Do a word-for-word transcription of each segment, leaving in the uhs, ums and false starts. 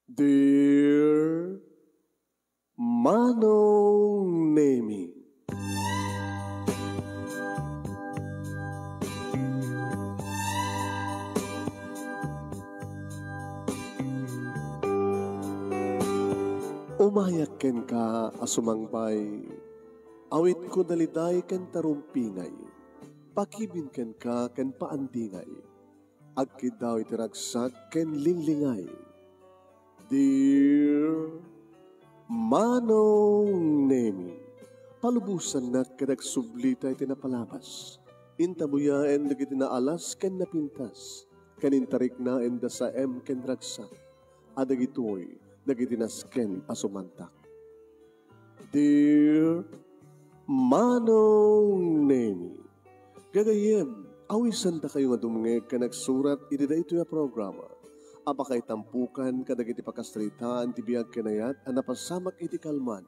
Dear Manong Nemi. Umayak kenka a sumangpay, awitko daliday ken tarumpingay, pakibin kenka ken paandingay. Agkiddaw iti ragsak ken linglingay. Dear Manong Nemi, palubosannak ket agsublita iti napalabas. Intabuyaen dagiti naalas ken napintas, ken intariknaen da saem ken ragsak, a dagitoy dagiti nasken a sumantak. Dear Manong Nemi, gagayyem, awisandakayo nga dumngeg ken agsurat iti daytoy a programa a pakaitampokan kadagiti pakasaritaan ti biag ken ayat a napasamak iti kalman,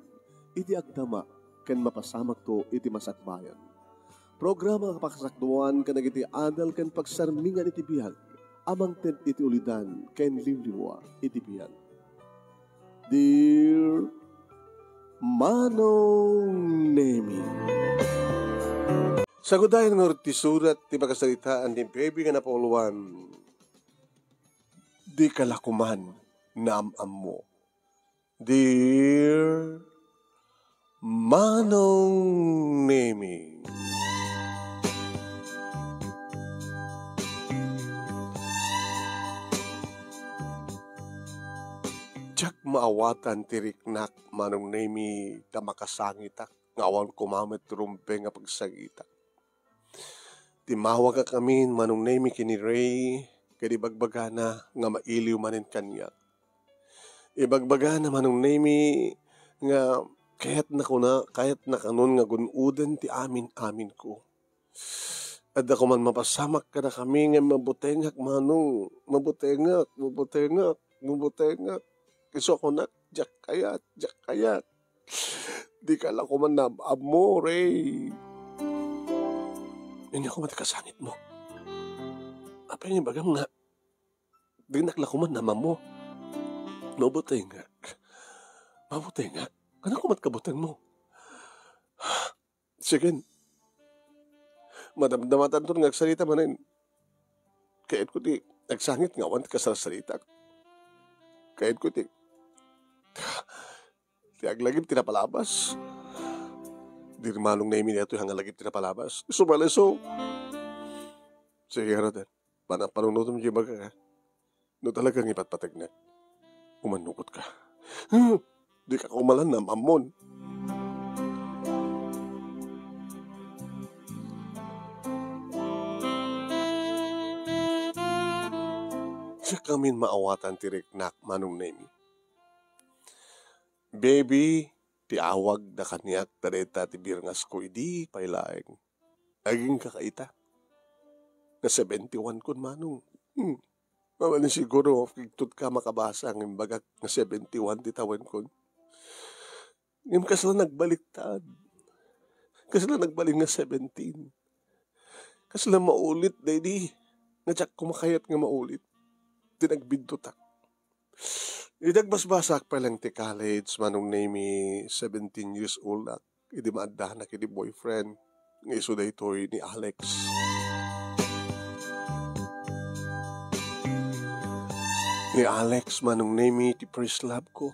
iti agdama, ken mapasamakto iti masakbayan. Programa a pakasakduan kadagiti adal ken pagsarmingan iti biag a mangted iti ulidan ken liwliwa iti biag. Dear Manong Nemi. Sagudayen ngarud ti surat ti pakasaritaan ti baby nga napauluan. Dika la koman naam-ammo. Dear Manong Nemi. Diak maawatan ti riknak, Manong Nemi, ta makasangitak nga awan koma met ti rumbeng a pagsangitak. Timmawagak amin, Manong Nemi, ken ni Ray, ket ibagbagana nga mailiw manen kaniak. Ibagbagana, Manong Nemi, nga kayatna kuna, kayatna kanon nga gun-oden ti amin-aminko. Adda koman mapasamak kadakami ngem mabutengak, Manong. Mabutengak, mabutengak, mabutengak. Isu a kunak, diak kayat, diak kayat. Dika la koman naam-ammo, Ray. Ania koma ti kasangitmo? Apay nga ibagam nga dinak la koman naam-ammo? Mabutengak. Mabutengak. Ania koma ti kabutengmo? Sige. Madamdamatanton nga agsarita manen. Kayatko ti agsangit nga awan ti kasarsaritak. Kayatko ti, ti aglagip ti napalabas. Di ni Manong Nemi daytoy nga aglagip ti napalabas. Isu pay la isu. Sige, ngarud. Panapanunotem ti ibagak, ha? No talaga nga ipatpategnek, umannukotka. Huh! Dika koma la naam-ammon. Diak amin maawatan ti riknak, Manong Nemi. Baby, ti awagda kaniak dayta ti birngasko idi pay laeng. Agingga ka ita. Nga seventy-one kon, Manong. Hmm. Mabalin siguro, kigtotka makabasa nga imbagak nga seventy-one ti tawen kon. Ngem kasla nagbaliktad. Kasla nagbalin nga seventeen. Kasla maulit daydi. Nga diak koma kayat nga maulit. Ti nagbiddota. Idi agbasbasaak pay laeng ti college, Manong Nemi, seventeen years old ak. Idi maaddanak iti boyfriend nga isu daytoy ni Alex. Ni Alex, Manong Nemi, ti first love ko.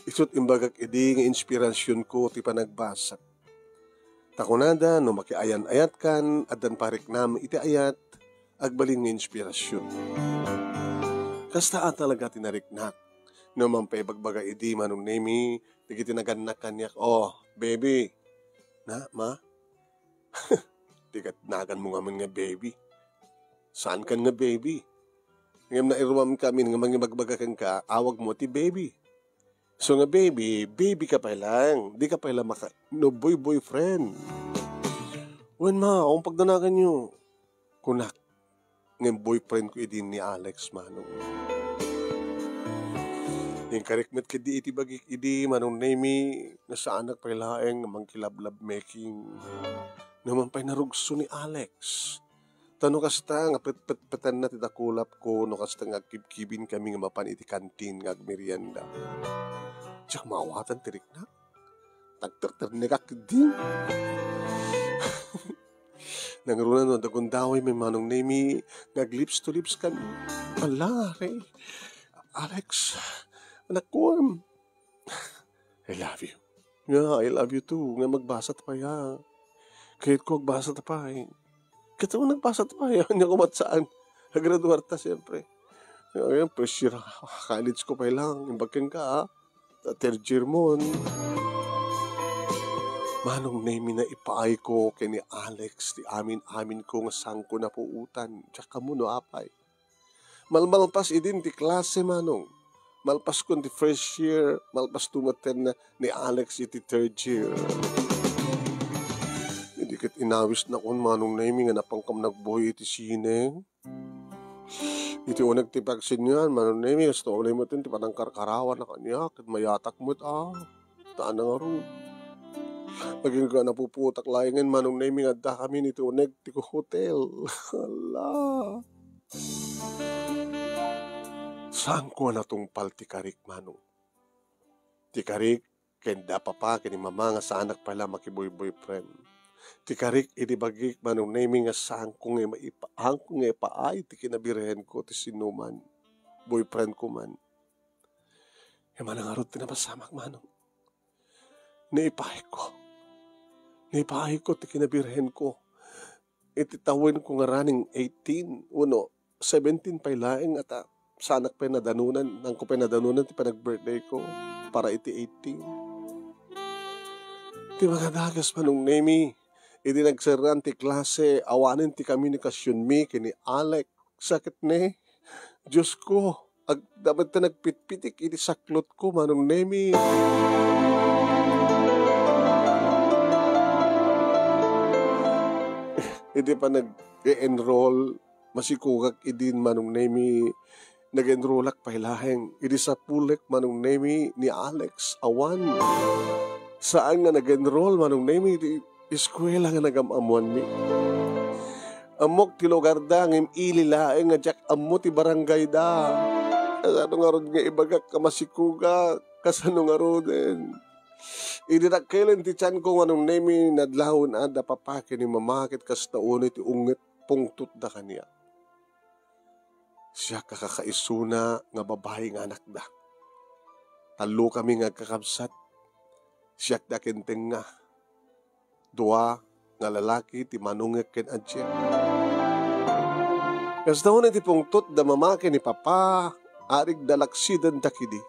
Isu't imbagak idi nga inspirasyonko ti panagbasa. Ta kunada, no makiayan-ayatkan, addan pariknam iti ayat, agbalin nga inspirasyon. Kasta a talaga ti nariknak. No man pay ibagbaga idi, Manong Nemi, dagiti nagannak kaniak, "Oh, baby." Na, ma? Ti ket naganmo ngamin nga baby. Saankan nga baby. Ngem nairuam ka amin nga mangibagbaga kenka, awagmo ti baby. So nga baby, baby ka pay laeng. Di ka pay la maka-, no boy-boyfriend. Wen ma, awan pagdanaganyo. Kunak, ngem boyfriend ko idi ni Alex, Manong. Inkarik met ketdi iti bagik idi, Manong Nemi, nga saanak pay laeng nga mangkilablab making. Naman pay narugso ni Alex. Ta no kasta nga petpetpetenna ti dakulapko, no kasta nga agkibkibinkami nga mapan iti kantin nga agmerienda, diak maawatan ti riknak. Nagterternekak ketdi. Nangruna no adda gundawaymi, Manong Nemi, nga ag-lips to lips kami. Ala, re. Alex, anakko, am. I love you. Nga, I love you too. Nga magbasat pay, ha. Kayatko agbasat pay. Ket nagbasat pay, ania koma ti saan. Agraduarta, siyempre. Ngayon, first year, college ko pay lang. Imbag kenka, ha. Third year mo. Manong Nemi, naipaayko ken ni Alex ti amin-aminko nga saanko napuotan. Diak ammo no apay. Malmalpas idin ti klase, Manong. Malpaskon ti first year, malpasto met ni Alex iti third year. Idi ket inawisnakon, Manong Nemi, nga napankami nagbuy iti sine. Iti uneg ti pagsinnian, Manong Nemi, kasta unay met ti panangkarkarawanak kaniak, ket mayatak met, a. Haan ngarud. Agingga napuputak laengen, Manong Nemi, nga addakami iti uneg ti hotel. Ala. Saanko a natungpal ti karik, Manong. Ti karik ken da papa ken ni mama nga saanak pay la makiboy-boyfriend. Ti karik idi bagik, Manong Nemi, nga saanko nga maipa-, saanko nga ipaay ti kinabirhenko ti sinuman. Boyfriendko man. Immuna ngarud ti napasamak, Manong. Naipaayko. Naipaayko ti kinabirhenko. Iti tawenko nga running eighteen, wenno seventeen pay laeng, ata, saanak pay nadanunan, saanko pay nadanunan ti panag-birthdayko para iti eighteen. Ti makadagas, Manong Nemi, idi nagserraan ti klase, awanen ti komunikasionmi ken ni Alex. Sakit ne. Diosko, ag-, dapat ta nagpitpitik iti saklotko, Manong Nemi. Idi panag-e-enroll, masikugak idin, Manong Nemi, nag-enrollak pay laeng. Idi sapulek, Manong Nemi, ni Alex, awan. Saan nga nag-enroll, Manong Nemi, iti eskuela nga nagam-ammoanmi. Ammok ti lugarda, ngem ili laeng nga diak ammo ti barangayda. Kasano ngarud nga ibagak a masikugak? Kasano ngaruden? Idi dakkel ti tianko, Manong Nemi, nadlawen a da papa ken ni mama ket kasta unay ti unget pungtotda kaniak. Siak a kakaisuna nga babai nga anakda. Tallokami nga agkakabsat. Siak da ken tengnga. Dua nga lalaki ti manongek ken adiak. Kasta unay ti pungtotda mama ken ni papa, arigda laksiden dakidi.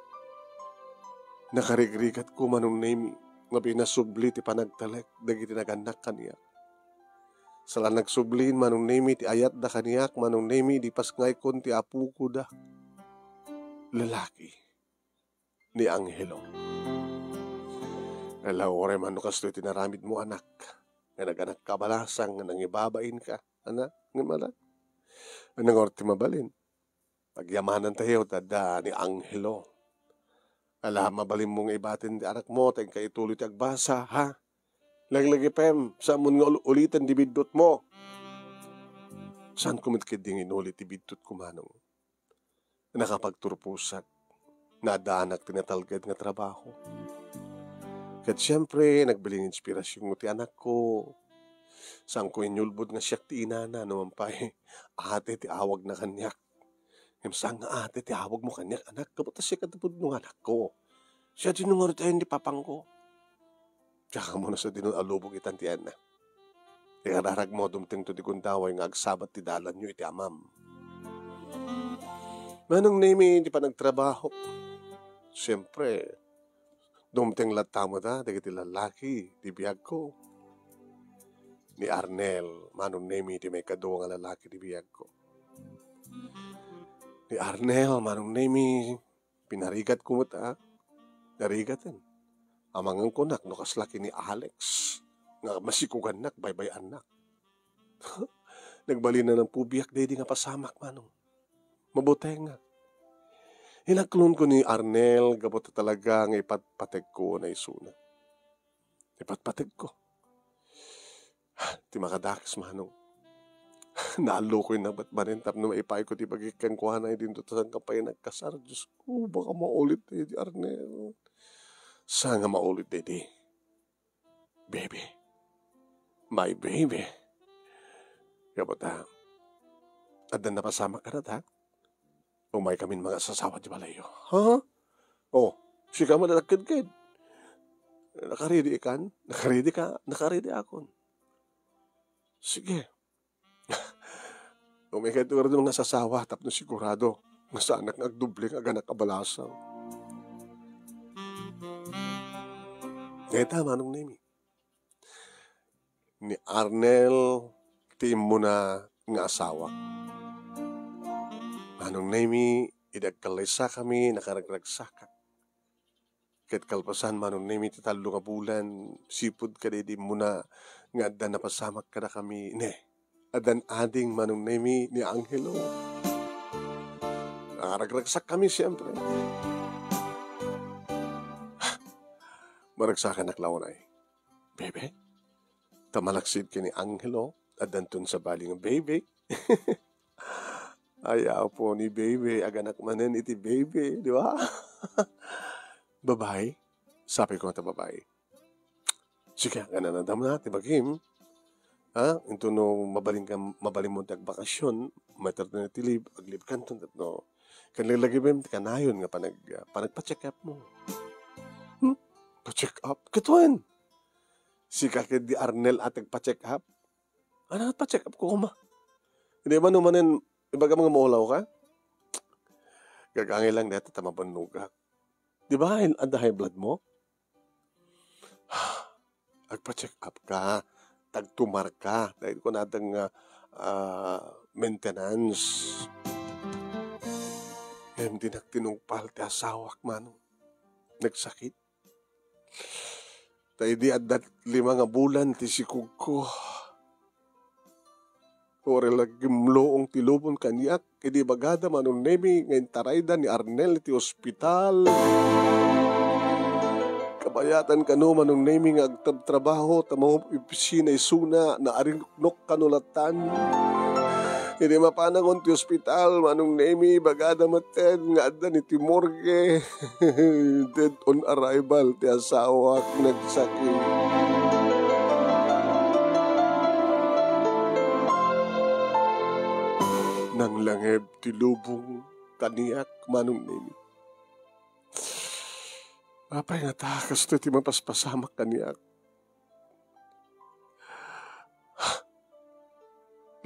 Nakarigrigatko, Manong Nemi, nga pinasubli ti panagtalek dagiti nagannak kaniak. Saan a nagsubli, Manong Nemi, ti ayatda kaniak, Manong Nemi, idi pasngaykon ti apokoda. Lalaki. Ni Angelo. Ala, uray man no kastoy ti naramidmo, anak. Nga naganak ka balasang, nga nangibabain ka, anak, nga mala. Ano nga ti mabalin? Pagyamanantayo, ta adda ni Angelo. Ala, mabalinmo nga ibatin ti anakmo, ta inka ituloy ti agbasa, ha? Laglagipem, saanmo nga ul-, uliten ti biddutmo. Saanko met ketdi nga inulit ti biddutko, Manong. Nakapagturposak. Naadaanak ti natalged nga trabaho. Ket siempre, nagbalin inspirasionko ti anakko. Saanko inyulbod nga siak ti inana, no man pay, ate ti awagna kaniak. Ngem saan nga ate ti awagmo kaniak, anak, gapu ta sika ti pudno nga anakko. Siak ti nungarutayan ni papangko. Diak ammo no sadino a lubong itan ti anna. Ikararagmo, dumtengto ti gundaway nga agsabat ti dalanyo iti amam. Manong Nemi, ti panagtrabaho. Siempre, dumteng latta met a dagiti lalaki ti biagko. Ni Arnel, Manong Nemi, ti maikadua nga lalaki ti biagko. Ni Arnel, Manong Nemi, pinarigatko met a narigaten. Amangan kunak no kasla ken ni Alex nga masikugannak, baybay-annak. Nagbalin a napubiak daydi nga pasamak, Manong. Mabutengak. Inaklonko ni Arnel gapu ta talaga nga ipatpategko na isuna. Ipatpategko. Ti makadakes, Manong. Naallokoy na met manen tapno maipayko ti bagik kenkuana idinto ta saan ka pay nagkasar. Diosko, baka maulit daydi, Arnel. Saan nga maulit daydi? Baby. My baby. Kabata, addan napasamak kada ta? Umaykamin mangasasawa ti balayyo. Ha? Oh, sika man a nagkedked. Nakaridi ikan? Nakaridi ka? Nakaridi akon. Sige. Umayka iti oras nga sasawa tapno sigurado nga saanak nga agdoble nga aganak a balasaw. Ngeta, Manong Nemi, ni Arnel ti immuna nga asawak. Manong Nemi, idi agkallaysakami, nakaragragsakak. Ket kalpasan, Manong Nemi, ti tallo nga bulan, sipud kadaydi immuna nga adda napasamak kadakami, ne, addan ading, Manong Nemi, ni Angelo. Naragragsakkami, siempre. Maragsakanak la unay. Bebe? Ta malaksid ken ni Angelo, addanton sabali nga baby. Ay, apo ni baby, aganak manen iti baby, di ba? Babae? Sapay ko nga ta babae. Sige, aganadam na, ti bagim. Ha? Into no mabalin ka, mabalin mo ti agbakasyon, maternity leave, ag-leave kanton, no? Kan laglagiben ti kanayon nga panag-, panagpa-check up mo. Hmm? Pa-check up? Katuen? Sika ket di Arnel a tagpa-check up? Ano, pa-check up ko, kuma? Hindi man, no, manen, ibaga mga maulaw ka? Gagangay lang dito, ta mabannogak. Di ba, adda high blood mo? Agpa-check up ka, tagtumar ka, dahil ko natang, ah, ah, maintenance. Ngem dinak tinungpal ti asawak, Manong. Nagsakit. Ta idi adda lima nga bulan ti sikugko, uray la gimloong ti lubong kaniak, idi ibagada, Manong Nemi, nga intarayda ni Arnel iti ospital. Kabayatan kano, Manong Nemi, nga agtrabtrabaho ta maopisina isuna, naariknok kano latan. Idi mapanangon ti ospital, Manong Nemi, ibagada met nga adda iti morgue. Dead on arrival ti asawak, nagsakit. Nanglangeb ti lubong kaniak, Manong Nemi. Apay ngata, kastoy ti mapaspasamak kaniak?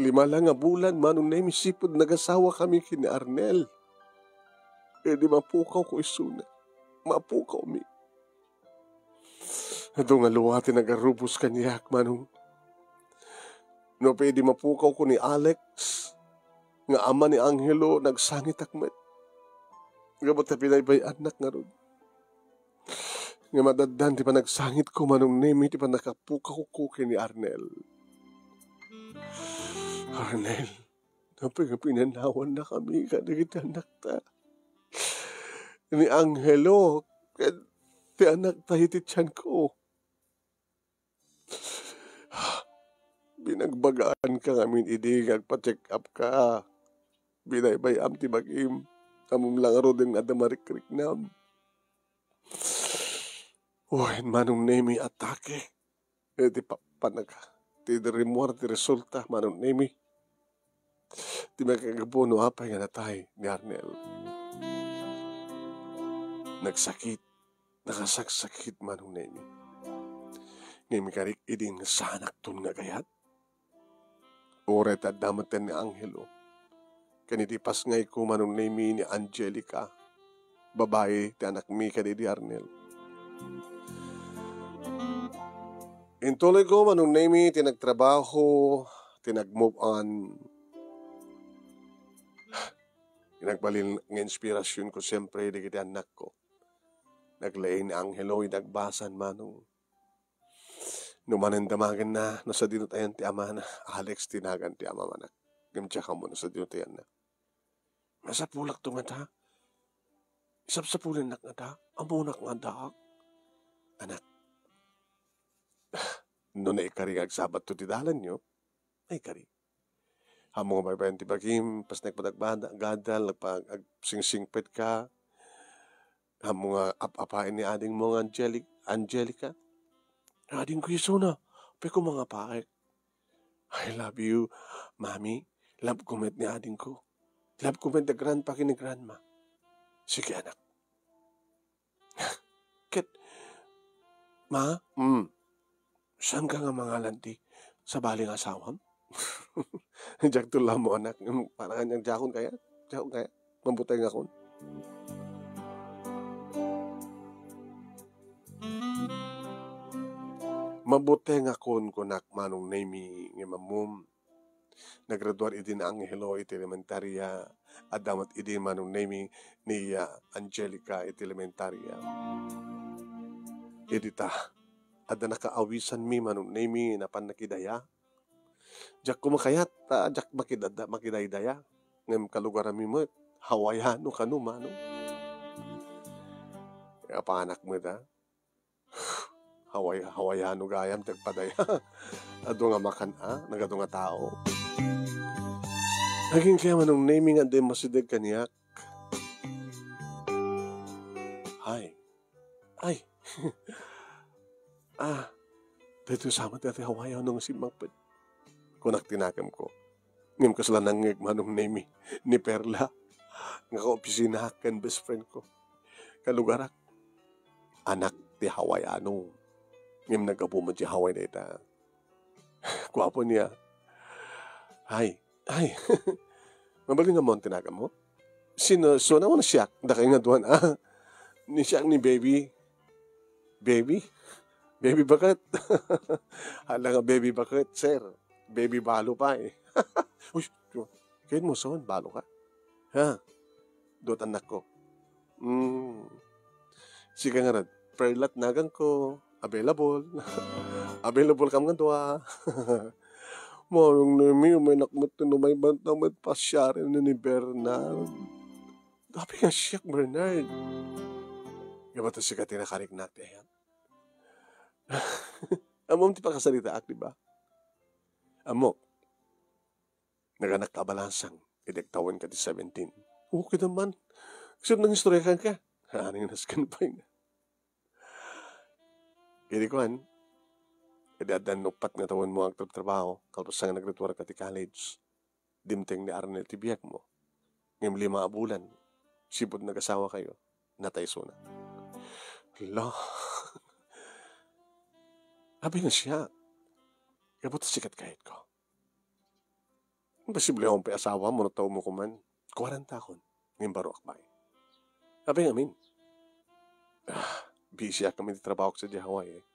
Lima la nga bulan, Manong Nemi, sipud nagasawakami ken ni Arnel. Idi mapukawko isuna. Mapukawmi. Adu nga lua ti nagarubos kaniak, Manong. No, idi mapukawko ni Alex, nga ama ni Angelo, nagsangitak met. Gapu ta pinaybay-annak ngarud. Nga madaddan ti panagsangitko, Manong Nemi, ti pannakapukawko ken ni Arnel. Arnel, apay nga pinanawannakami kadagiti anakta? Ni Angelo, ken ti anakta iti tianko. Binagbagaanka ngamin idi nga agpa-check up ka. Binaybay-am ti bagim. Ammom la ngaruden nga adda marikriknam. Wen, Manong Nemi, atake. Eh, ti pa-, panag-, ti rimmuar ti resulta, Manong Nemi. Ti makagapu no apay nga natay ni Arnel. Nagsakit, nakasaksakit, Manong Nemi. Ngem karik idi nga saanakton nga agayat. Uray ta adda metten ni Angelo. Ken iti pasngayko, Manong Nemi, ni Angelica, babai ti anakmi ken idi Arnel. Intuloyko, Manong Nemi, ti nagtrabaho, ti nag-move on. Nagbalin nga inspirasyonko, siyempre, dagiti annakko. Naglaing ni Angelo idi agbasan, Manong. No manen damagenna, no sadino ti ayan ti amana, Alex ti nagan ti amana. Ngem diak ammo no sadino ti ayanna. Masapulakto ngata? Sapsapulennak ngata? Ammonak nga addaak? Anak, no naikari nga agsabatto ti dalanyo, naikari. Ammom nga baybay ti bagim, pasnek padagbada, gadal, nagpag-, ag-, singsingpet ka. Ammom nga ap-apain ni adingmo nga Angelic-, Angelica. Adingko isuna, apay ko mangapaek. "I love you, Mami. Love ko met ni adingko. Love ko met da grandpa ken ni grandma." "Sige, anak." Ket, "Ma, mm, saan ka nga mangalan ti sabali nga asawam?" Diak tulamo, anak. Para nga diakon kaya? Diakon kaya? Mabutengakon. Mabutengakon, kunak, Manong Nemy, nga mamum. Naggraduar idi ni Angelo iti elementaria, adda met idi Manong Nemy ni, ah, Angelica iti elementaria. Idi ta, adda nakaawisanmi Manong Nemy napan nakidaya. Diak koma kayat, ta diak makidada-, makidaydaya. Ngem kalugaranmi met, Hawaiano kano, Manong. Apanak met, a. Hawai-, Hawaiano gayam ti agpadaya. Adu nga makan-, a, nagadu nga tao. Agingga Manong Nemy nga adda immasideg kaniak. Ay. Ay. Ah, daytoy sa met ti Hawaiano nga simmangpet. Kunak ti nakemko. Ngem kasla nangngeg Manong Nemy ni Perla nga kaopisinaak ken best friend ko. Kalugarak, anak ti Hawaiano. Ngem naggapu met ti Hawaii dayta. Guapo niya. Ay, ay. Mabalin nga mo ang tinagan mo? Sino, sino naman siak? Dakay nga duan, ah. Ni siak ni Baby. Baby? Baby Baket. Hala nga Baby Baket, sir. Baby Balo pa eh. Uy, kahit mo son, balo ka. Ha? Duat anak ko. Mm. Sika nga rad, Perlat nagan ko. Available. Available kam nga dua. Manong Nemy, may nakmet no may banta met pasiaren ni Bernard. Apay nga siak, Bernard. Nga ba to sika ti nakariknak ti ayan? Ammom ti pakasaritaak, di ba? Ammok. Naganak ka a balansang, idi agtawen ka ti seventeen. Okay naman. Kasi nang istorya kan ka. Haning nasken pa yun. Idi kuan, idi addan uppat nga tawen mo agtrabtrabaho, kalpasan nga naggraduar ka ti college. Dimteng ni Arnel ti biag mo. Ngem lima a bulan, sipud nagasawa kayo, natay suna. Hala. Abi nga siya. Kabut sikat kahit ko. Imposible akong pay asawa mo, no tao mo kuman. Kwarenta akon. Ngem baro akbay. Apay ngamin? Ah, busy ak ngamin ti trabaho sa di Hawaii, eh.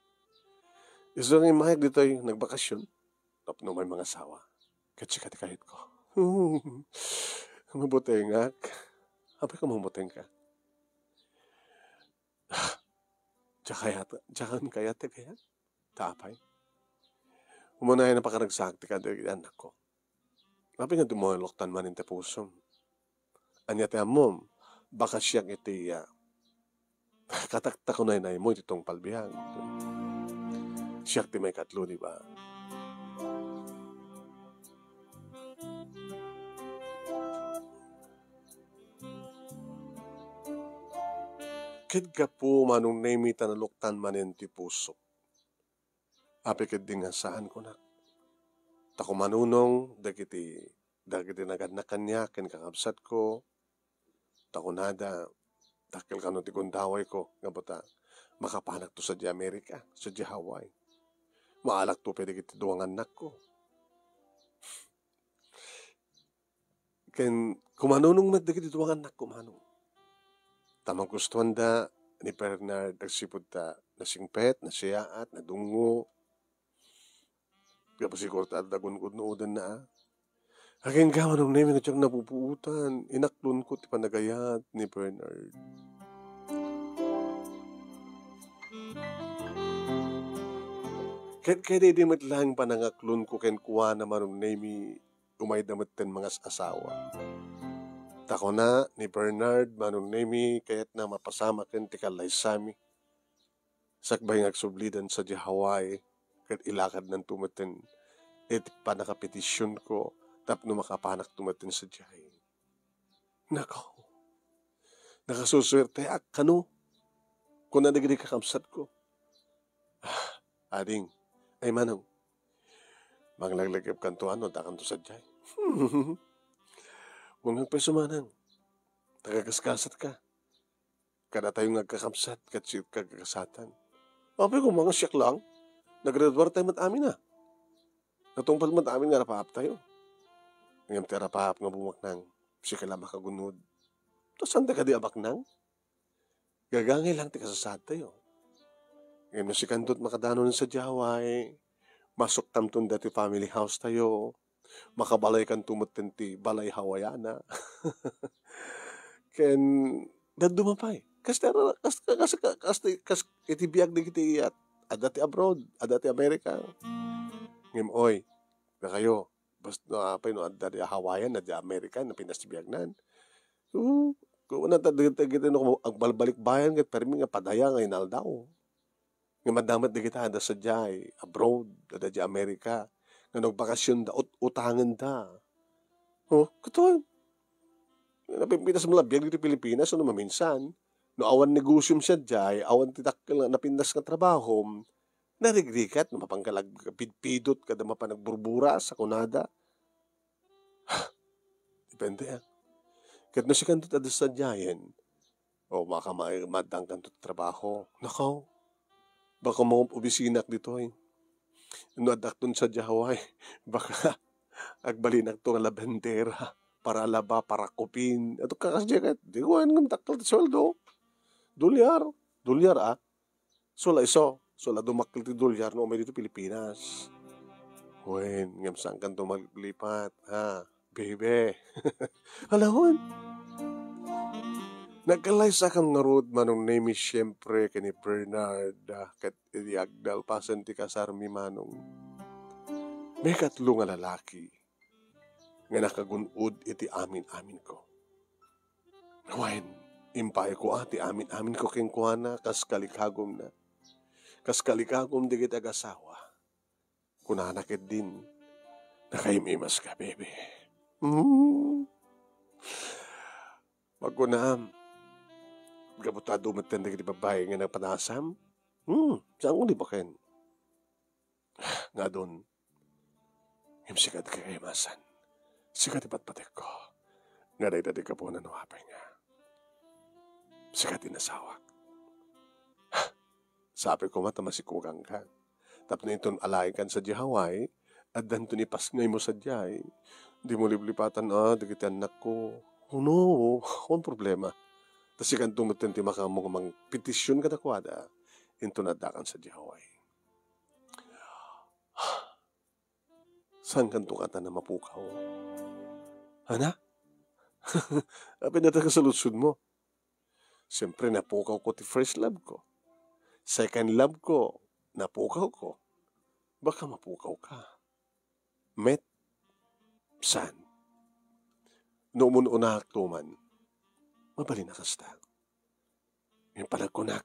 Isu nga imayag ditoy, nagbakasyon. Tapno may mga asawa. Ket sika ti kayat ko. Mabutengak. Apay ka mabuteng ka? Diak kayat, diak kayat, kayat. Ta apay? Umunay na pakaragsak ti kadagiti anak ko. Apay nga dumuloktan manen ti pusom? Ania ti ammom? Baka siak iti, ah, kataktakunay na imo iti tungpal biag. Siak ti maikatlo, di ba? Ket gapu Manong Nemy ta naluktan manen ti puso. Apay ketdi nga saan, kunak. Ta kumanunong dagiti, dagiti nagannak kaniak ken kakabsatko, ta kunada, dakkel kano ti gundawayko, nga bata, makapanakto sadiay Amerika, sadiay Hawaii. Maalakto pay dagiti dua nga annakko. Ken kumanunong met dagiti dua nga annakko, Manong. Ta magustuanda ni Bernard agsipud ta nasingpet, nasiaat, nadungngo. Gapu siguro ta adda gunggudnodenna, a. Agingga Manong Nemy nga diak napupuotan, inaklonko ti panagayat ni Bernard. Ket, ket idi met laeng panangaklonko kenkuana Manong Nemy, umayda metten mangas-asawa. Ta kuna ni Bernard, Manong Nemy, kayatna mapasamaken ti kallaysami. Sakbay nga agsublidan sadiay Hawaii, ket ilakadnanto metten iti pannakapetisionko tapno makapanakto met sadiay. Nako, nakasusuerteak kano, kuna dagiti kakabsatko. Ah, ading, ay manong, manglaglagikanto no addakanto sadiay. Wen nga pay sumanang, nakakaskasatka. Kadatayo nga agkakabsat ket siak nga agkakasatan. Apay koma nga siak lang? Naggraduar tayo met amin a. Natungpal met amin nga rapaap tayo. Ngem ti rapaap nga bumaknang, sika la makagunod. Ta saan ta kadi a baknang? Gagangay lang ti kasasaad tayo. Ngem no sikanto ti makadanon sadiay, masuktanton daytoy family house tayo. Makabalaykanto metten ti balay Hawaiiana. Ken dadduma pay. Kas, kas, kas, kas, kas, kas iti biag dagiti iyat, adda ti abroad, adda ti America. Ngem, oy, dakayo, basta no apay no adda ti Hawaiian, adda America, napintas ti biagnan. Oo, kuna ta dagiti, dagiti no agbalbalikbayan ket permi nga padaya nga inaldaw. Ngem adda met dagita adda sadiay abroad, adda diay America, nga nagbakasyon da, ut-, utangenda. Oh, katon. Napimpitas met la biag ditoy Pilipinas, no maminsan. No awan negosiom sadiay, awan ti dakkel nga napintas nga trabahom, narigrigat no mapan ka la agpidpidot kada mapan agburbura, sa kunada. Depende, ah. Ket no sikanto ti adda sadiayen, o baka ma-, maaddangkanto ti trabaho. Nakaw, baka maobisinakto ditoy. No addakton sadiay, baka agbalinakto nga labendera, para alaba, para kupin. Ato kakas diay ket, di ko ngem dakkel ti sueldo. Dolyar. Dolyar, ah. Sula isu, sula dumakkel ti dolyar no umay ditoy Pilipinas. Wen, ngem saankanto maglipat, ha, baby? Alahon. Nagkallaysakam ngarud, Manong Nemy, siempre, ken ni Bernard, ah, ket idi agdalpasen ti kasarmi, Manong. Maikatlo nga lalaki nga nakagun-od iti amin-aminko. Wen, impayko a ti amin-aminko kenkuana kas kalikagumna. Kas kalikagum dagiti agasawa. Kunana ketdin, "Nakaim-imaska, baby." Hmm. Pagkunam, gapu ta adu metten dagiti babbai nga napanasam? Hmm, saan ko di baken? Nga adun, ngem sika ti kakaimasan. Sika ti patpatekko. Nga dayta ti gapuna no apay nga sika ti nasawak. Sapay koma ta masikuganka. Tapno inton alaenkan sadiay Hawaii, addanto ni pasngaymo sadiay. Dimo liplipatan a dagiti annakko. Oh no, awan problema. Ta sikanto metten ti makaammo nga mangpetision kadakuada inton addakan sadiay Hawaii. Saankanto katan a mapukaw? Ana? Apay dayta nga saludsodmo? Siempre, napukawko ti first love ko. Second love ko, napukawko. Baka mapukawka. Met? Saan? No umun-unaakto man, mabalin a kasta. Ngem panagkunak,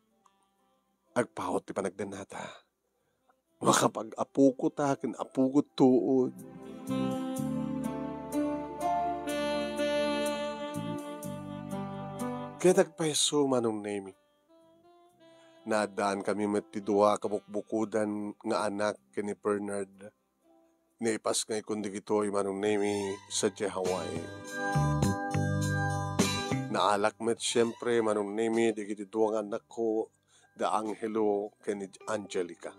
agpawot ti panagdennata. Makapag-apokota ken apoko tuod. Ket agpayso, Manong Nemy. Naaddankami met ti dua a kabukbukodan nga anak ken ni Bernard. Naipasngayko dagitoy, Manong Nemy, sadiay Hawaii. Naalak met, siempre, Manong Nemy, dagiti dua nga annakko, da Angelo ken ni Angelica.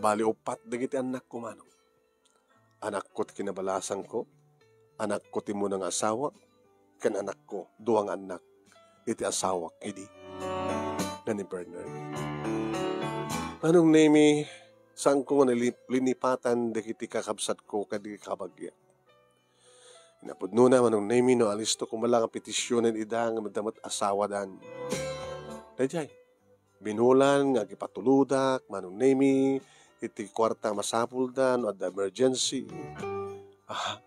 Bali, uppat dagiti annakko, Manong. Anakko ti kinabalasangko, anakko ti immuna nga asawak, ken anakko, dua nga annak, iti asawak idi, nga ni Bernard. Manong Nemy, saanko nga nalip-, linipatan dagiti kakabsatko ken dagiti kabagia. Napudnona, Manong Nemy, no alisto koma la nga petisionen ida nga adda met asawadan. Daydiay, binulan nga agipatulodak, Manong Nemy, iti kuarta a masapulda no adda emergency. Ah,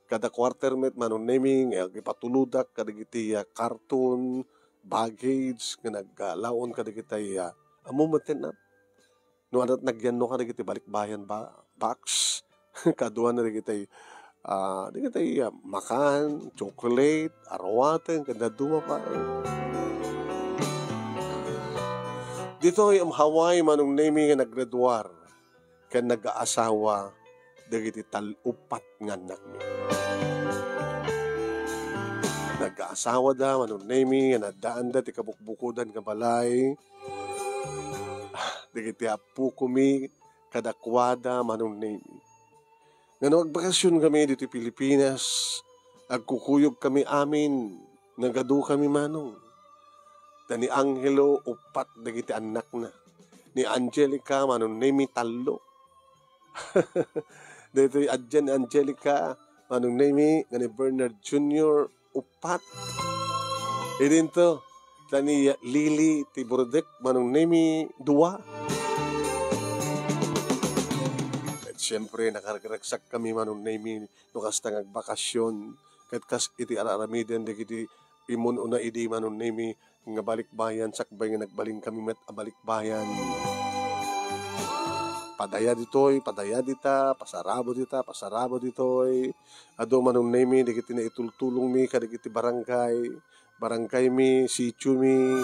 kada quarter met, Manong Nemy, nga agipatulodak kadagiti, ah, karton, baggage, nga naglaon kadagiti, ah, ammo met no adda nagyanno kadagiti balikbayan ba, packs. Kaduana dagiti, ah, dagiti, ah, makan, chocolate, aruaten, ken dadduma pay. Ditoy Hawaii, Manong Nemy, nga naggraduar ken nagaasawa dagiti tal-, uppat nga annakmi. Nagaasawa da, Manong Nemy, nga naddaanda ti kabukbukodan nga balay. Dagiti appokomi kadakuada, Manong Nemy. Nga no agbakasyon kami ditoy Pilipinas, agkukuyog kami amin, nagadu kami, Manong. Ta ni Angelo, uppat dagiti annakna. Ni Angelica, Manong Nemy, tallo. Daytoy adda ni Angelica, Manong Nemy, nga ni Bernard Junior, uppat. Idinto, ta ni Lily ti Burdek, Manong Nemy, dua. Ket siempre, nakaragsak kami, Manong Nemy, no kasta nga agbakasyon. Ket kas iti ar-aramiden dagiti immun-una idi, Manong Nemy, nga balikbayan, sakbay nga nagbalin kami met a balikbayan. Padaya ditoy, padaya dita, pasarabo dita, pasarabo ditoy. Adu, Manong Nemy, dagiti naitultulongmi kadagiti barangay, barangaymi, sitiomi,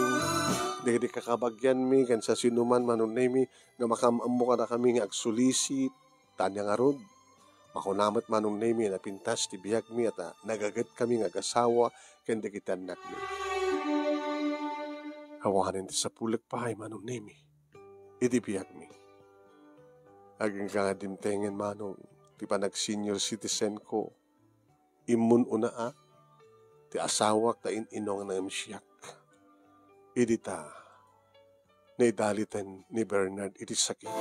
dagiti kakabagianmi, ken sasinoman, Manong Nemy, nga makaam-ammo kadakami nga agsulisit. Tania ngarud, makuna met, Manong Nemy, a napintas ti biagmi, ta nagagetkami nga agasawa ken dagiti annakmi. Awanen ti sapulek pay, Manong Nemy, iti biagmi. Agingga nga dimtengen, Manong, ti panag-senior citizenko. Immun-una a, ti asawak ta in-inong nga siak. Idi ta, naidaliten ni Bernard iti sakit.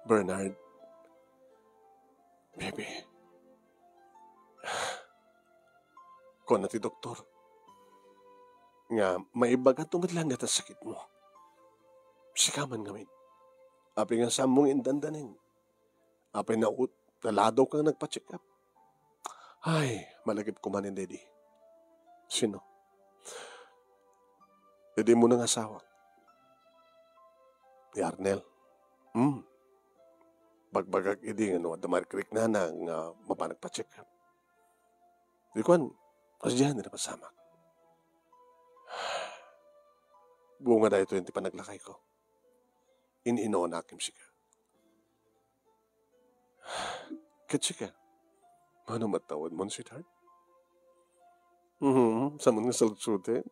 Bernard, baby, kuna ti doktor nga maibagato met laeng dayta sakitmo. Sika man ngamin. Apay nga saanmo nga indandanen? Apay naut-, naladaw ka nga nagpa-check up? Ay, malagip koma ni Daddy. Sino? Daddy mo nga asawa. Ni Arnel. Hmm. Bagbagak idi nga no adda mariknana nga mapa nagpa-check up. Di kuan, kasdiay ti napasamak. Bunga daytoy ti panaglakayko. In-inongak ken sika. Ket sika, mano met tawenmon, sweetheart? Mhm, saan nga saludsodek?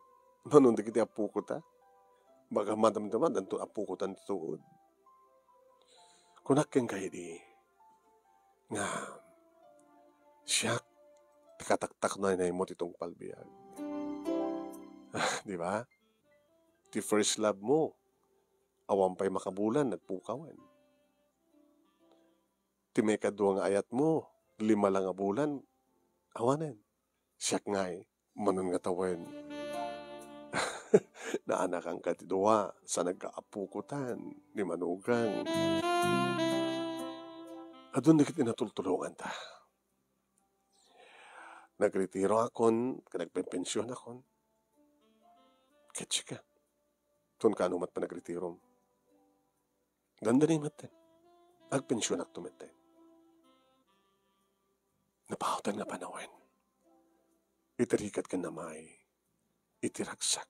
Mano dagiti appoko ta? Baka madamdama, danto appoko ta ti tuod. Kunak kenka idi nga siak ti kataktaknaymo ti tungpal biag. Di ba? Ti first love mo, awan pay makabulan, nagpukawen. Ti maikadua nga ayat mo, lima la nga bulan, awanen. Siak ngay, manon nga tawen. Naanakan ka ti dua, sa nagkaapukotan, ni manugang. Adun dagiti natultulongan ta. Nagretiro akon, ken nagpenpension akon. Ket sika, ton kano met panagretiro. Dandani metten. Agpensionakto metten. Napauten nga panawen. Iti rigat ken namay. Iti ragsak.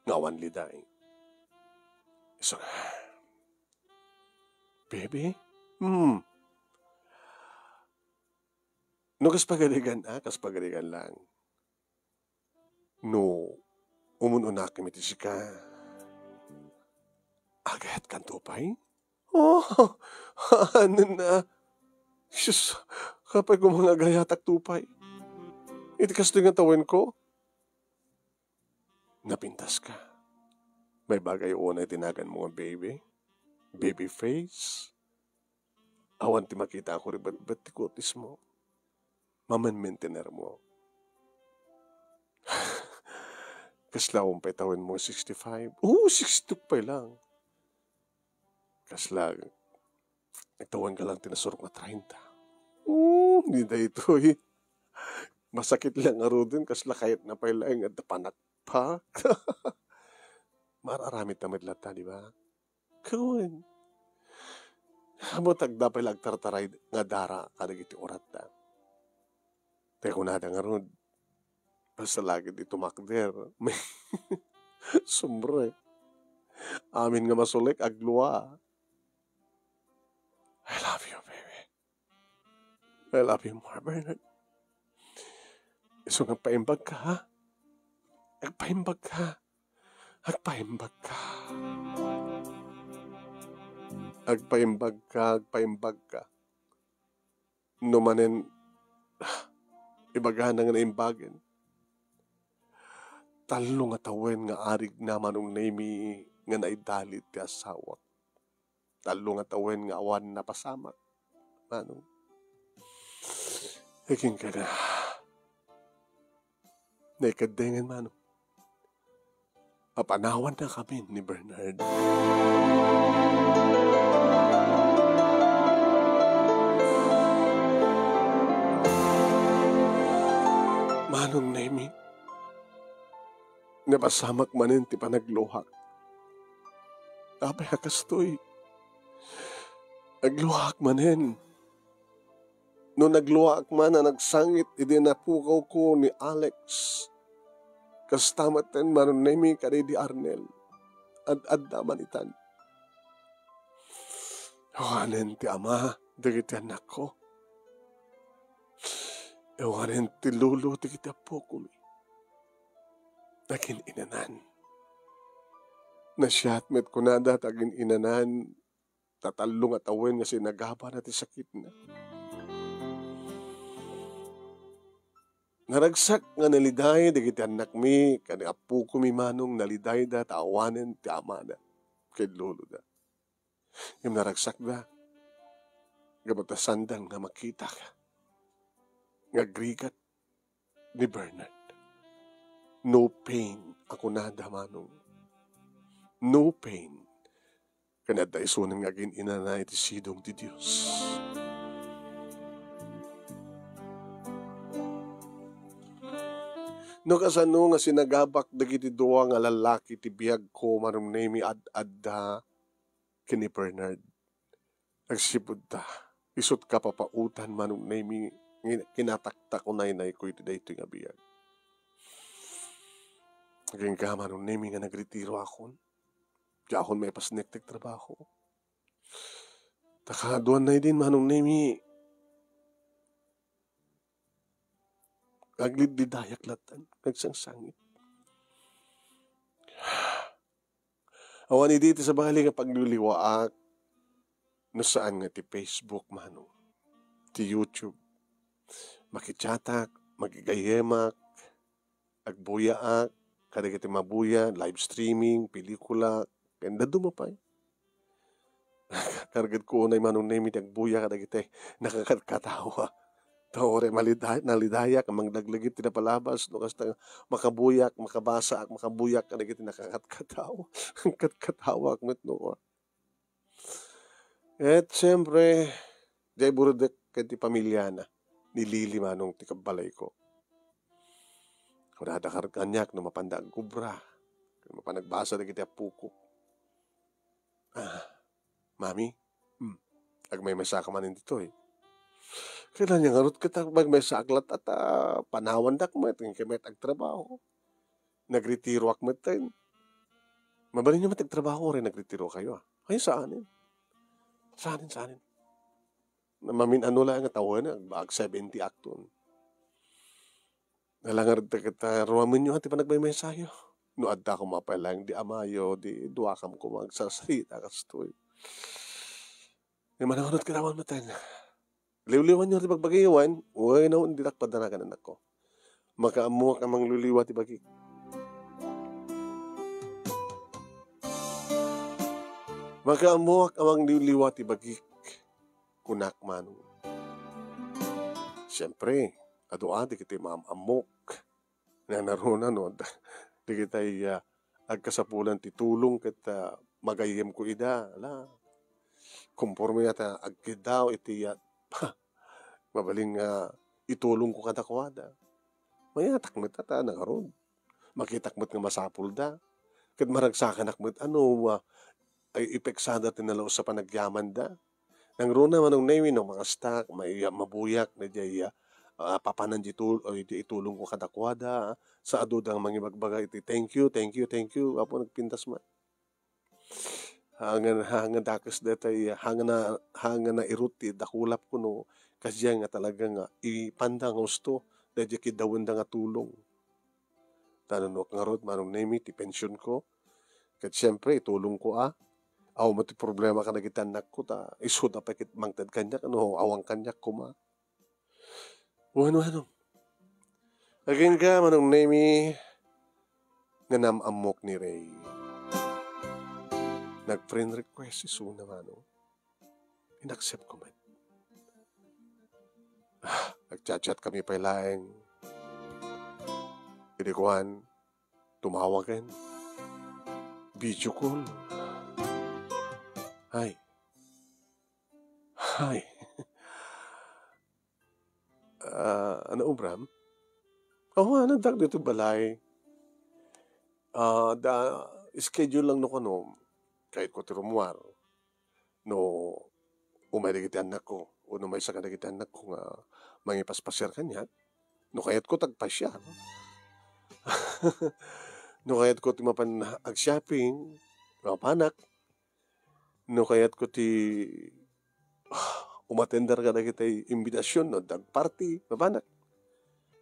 Nga awan liday. Isu nga. Baby? Hmm. No kas pagarigan, ah, kas pagarigan lang. No, umun-unakem iti sika. Agayatkanto pay? Oh, anen a. Sus, apay koma nga agayatakto pay. Iti kastoy nga tawenko? Napintaska. Maibagay unay ti naganmo nga baby? Baby face? Awan ti makita a kuribetbet ti kutismo. Mamenmentenermo. Kasla awan pay tawenmo nga sixty-five? Oo, sixty-two pay lang. Kasla, itawenka lang ti nasurok nga treinta. Oo, ni daytoy. Masakit lang ngaruden, kasla kayatna pay laeng adda panakpak. Mar-aramidta met latta, di ba? Kawen. Ammok ta adda pay la agtartaray nga dara kadagiti uratda. Tay kunada ngarud, basta la ketdi tumakder. Sumre. Amin nga masulek, aglua. I love you, baby. I love you more, Bernard. Isu nga agpaimbag ka, ha? Agpaimbag ka. Agpaimbag ka. Agpaimbag ka, agpaimbag ka. No manen, ibagana nga naimbagen. Tallo nga tawen nga arigna, Manong Nemy, nga naidalit ti asawak. Tallo nga tawen nga awan napasamak, Manong. Ikin ka na. Naikaddengen, Manong. Apanawannakami ni Bernard. Manong Nemy, napasamak manen ti panagluhak. Apay a kastoy? Agluhak manen. No nagluaak man a nagsangit idi napukawko ni Alex, kasta met ten, Manong Nemy, kadaydi Arnel. Ad-adda man itan. Awanen ti ama dagiti annakko. Awanen ti lolo dagiti appokomi. Agin-inanan. Nasiat met kunada ta agin-inanan, ta tallo nga tawen nga sinagabana ti sakitna. Naragsak nga naliday dagiti annakmi ken ni appokomi, Manong, nalidayda ta awanen ti amada ken loloda. Ngem naragsakda gapu ta saanda nga makita nga agrigat ni Bernard. No pain, a kunada, Manong. No pain. Ken adda isunen nga agin-inana iti sidong ti Dios. No kasano nga sinagabak dagiti dua nga lallaki ti biagko, Manong Nemy, ad-adda ken ni Bernard. Agsipud ta, isut' kapapaotan, Manong Nemy, nga kinataktak unaynayko iti daytoy nga biag. Agingga, Manong Nemy, nga nagretiroakon. Diakon maipasnek ti trabaho. Ta kaaduannay din, Manong Nemy, aglidlidayak latta, agsangsangit. Awan idi ti sabali nga pagliwliwaak no saan nga ti Facebook, Manong, ti YouTube. Makichatak, makigayyemak, agbuyaak kadagiti mabuya, live streaming, pelikula, ken dadduma pay. Kargedko unay, Manong Nemy, ti agbuya kadagiti nakakatkatawa. Ta uray malida-, nalidayak a manglaglagip ti napalabas, no kasta, makabuyak, makabasaak, makabuyak kadagiti nakakatkatawa. Katkatawaak met, no. Et siempre, diay burudek ken ti pamiliana ni Lily, Manong, ti kabbalayko. Kunada kaniak no mapanda agkubra, no mapan agbasa dagiti appoko. Ah, Mami, hmm, agmaymaysaak manen ditoy. Kailan nga ngarud ket agmaymaysaak latta ta panawandak met, ngem ket met agtrabaho. Nagretiroak met ten. Mabalinyo met agtrabaho uray nagretirokayo, a? Ay, saanen. Saanen, saanen. Mamin-ano laeng nga tawen, ag-, ag-seventy akton. Nalangar ta ket, ah, ruamenyo ti panagmaymaysayo. No adda koma pay laeng di amayo, di duakam koma agsarsarita kastoy. Ngem managunot kanawan met ten. Liwliwanyo ti bagbagiyo wen, wenno ditak padanagan, anakko. Makaammoak a mangliwliwa ti bagik. Makaammoak a mangliwliwa ti bagik, kunak, Manong. Siempre, adu a dagiti maam-ammok. Nanaruna, no, dagitay, ah, agkasapulan ti tulong ket, ah, magayyemko ida, ala, konforme ta agkiddaw iti, ah, mabalin nga itulongko kadakuada. Mayatak met ta nangarud. Makitak met nga masapulda. Ket maragsakanak met a no, ah, ay ipeksada ti nalaus a panagyamanda. Nangruna Manong Nemi no makastak, maiya-, mabuyak na diay, ah, papanan di tul-, ay di itulong ko kadakuada, sa adu da nga mangibagbaga iti, "Thank you, thank you, thank you, apo nagpintas man." Hangan, hangan dakes daytoy, hangan na, hangan nairut ti dakulap kuno, kasdiay nga talaga nga ipanda nga usto, daydiay kiddawenda nga tulong. Ta no ngarud, Manong Nemi, ti pension ko, ket siempre, itulong ko, ah. Awan met ti problema kadagiti annakko, ta isuda pay ket mangted kaniak, no awan kaniak koma. Wen, wenno. Agingga, Manong Nemi, nga nam-ammok ni Ray. Nag-friend request isuna, Manong. In-accept ko met. Ah, nagchat-chat kami pay laeng. Idi kuan, tumawagen. Video call. Hay. Hay. Ah, ano, ubram? Awan, addak dito balay. Ah, da, schedule lang no kano, kayat ko ti rummuar. No, umay dagiti annakko, o no maysa kadagiti annakko nga mangipaspasiar kaniak, no kayat ko ti agpasiar. No kayat ko ti mapan ag-shopping, mapanak. No kayat ko ti, ah, umatender kadagiti imbitasion no adda party, mapanak.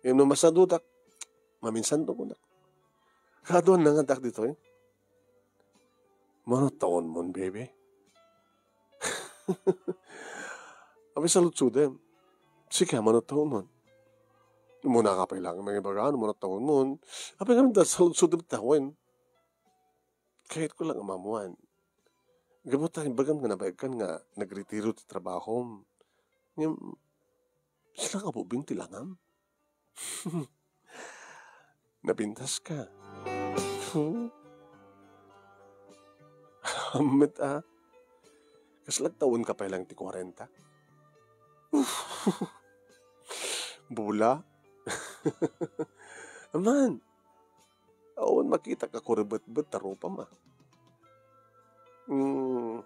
Ngem no masadutak, maminsan to kunak. Kaduan na nga dak ditoy. Mano taon mon, baby? Abi saludsodem. Sika, mano taon mon? Muna ka pay lang mangibaga, no mano taon mon? Abi nga da saludsodem tawen. Kayat ko lang a maammuan. Gapu ta imbagam nga nabayagan nga nagretiro ti trabahom. Ngem, sila nga bubing ti langam. Napintas ka. Ammet a. Kasla agtawen ka pay lang ti kwarenta. Bula. Aman. Awan makitak a kurebetbet ta rupam a. Hmm.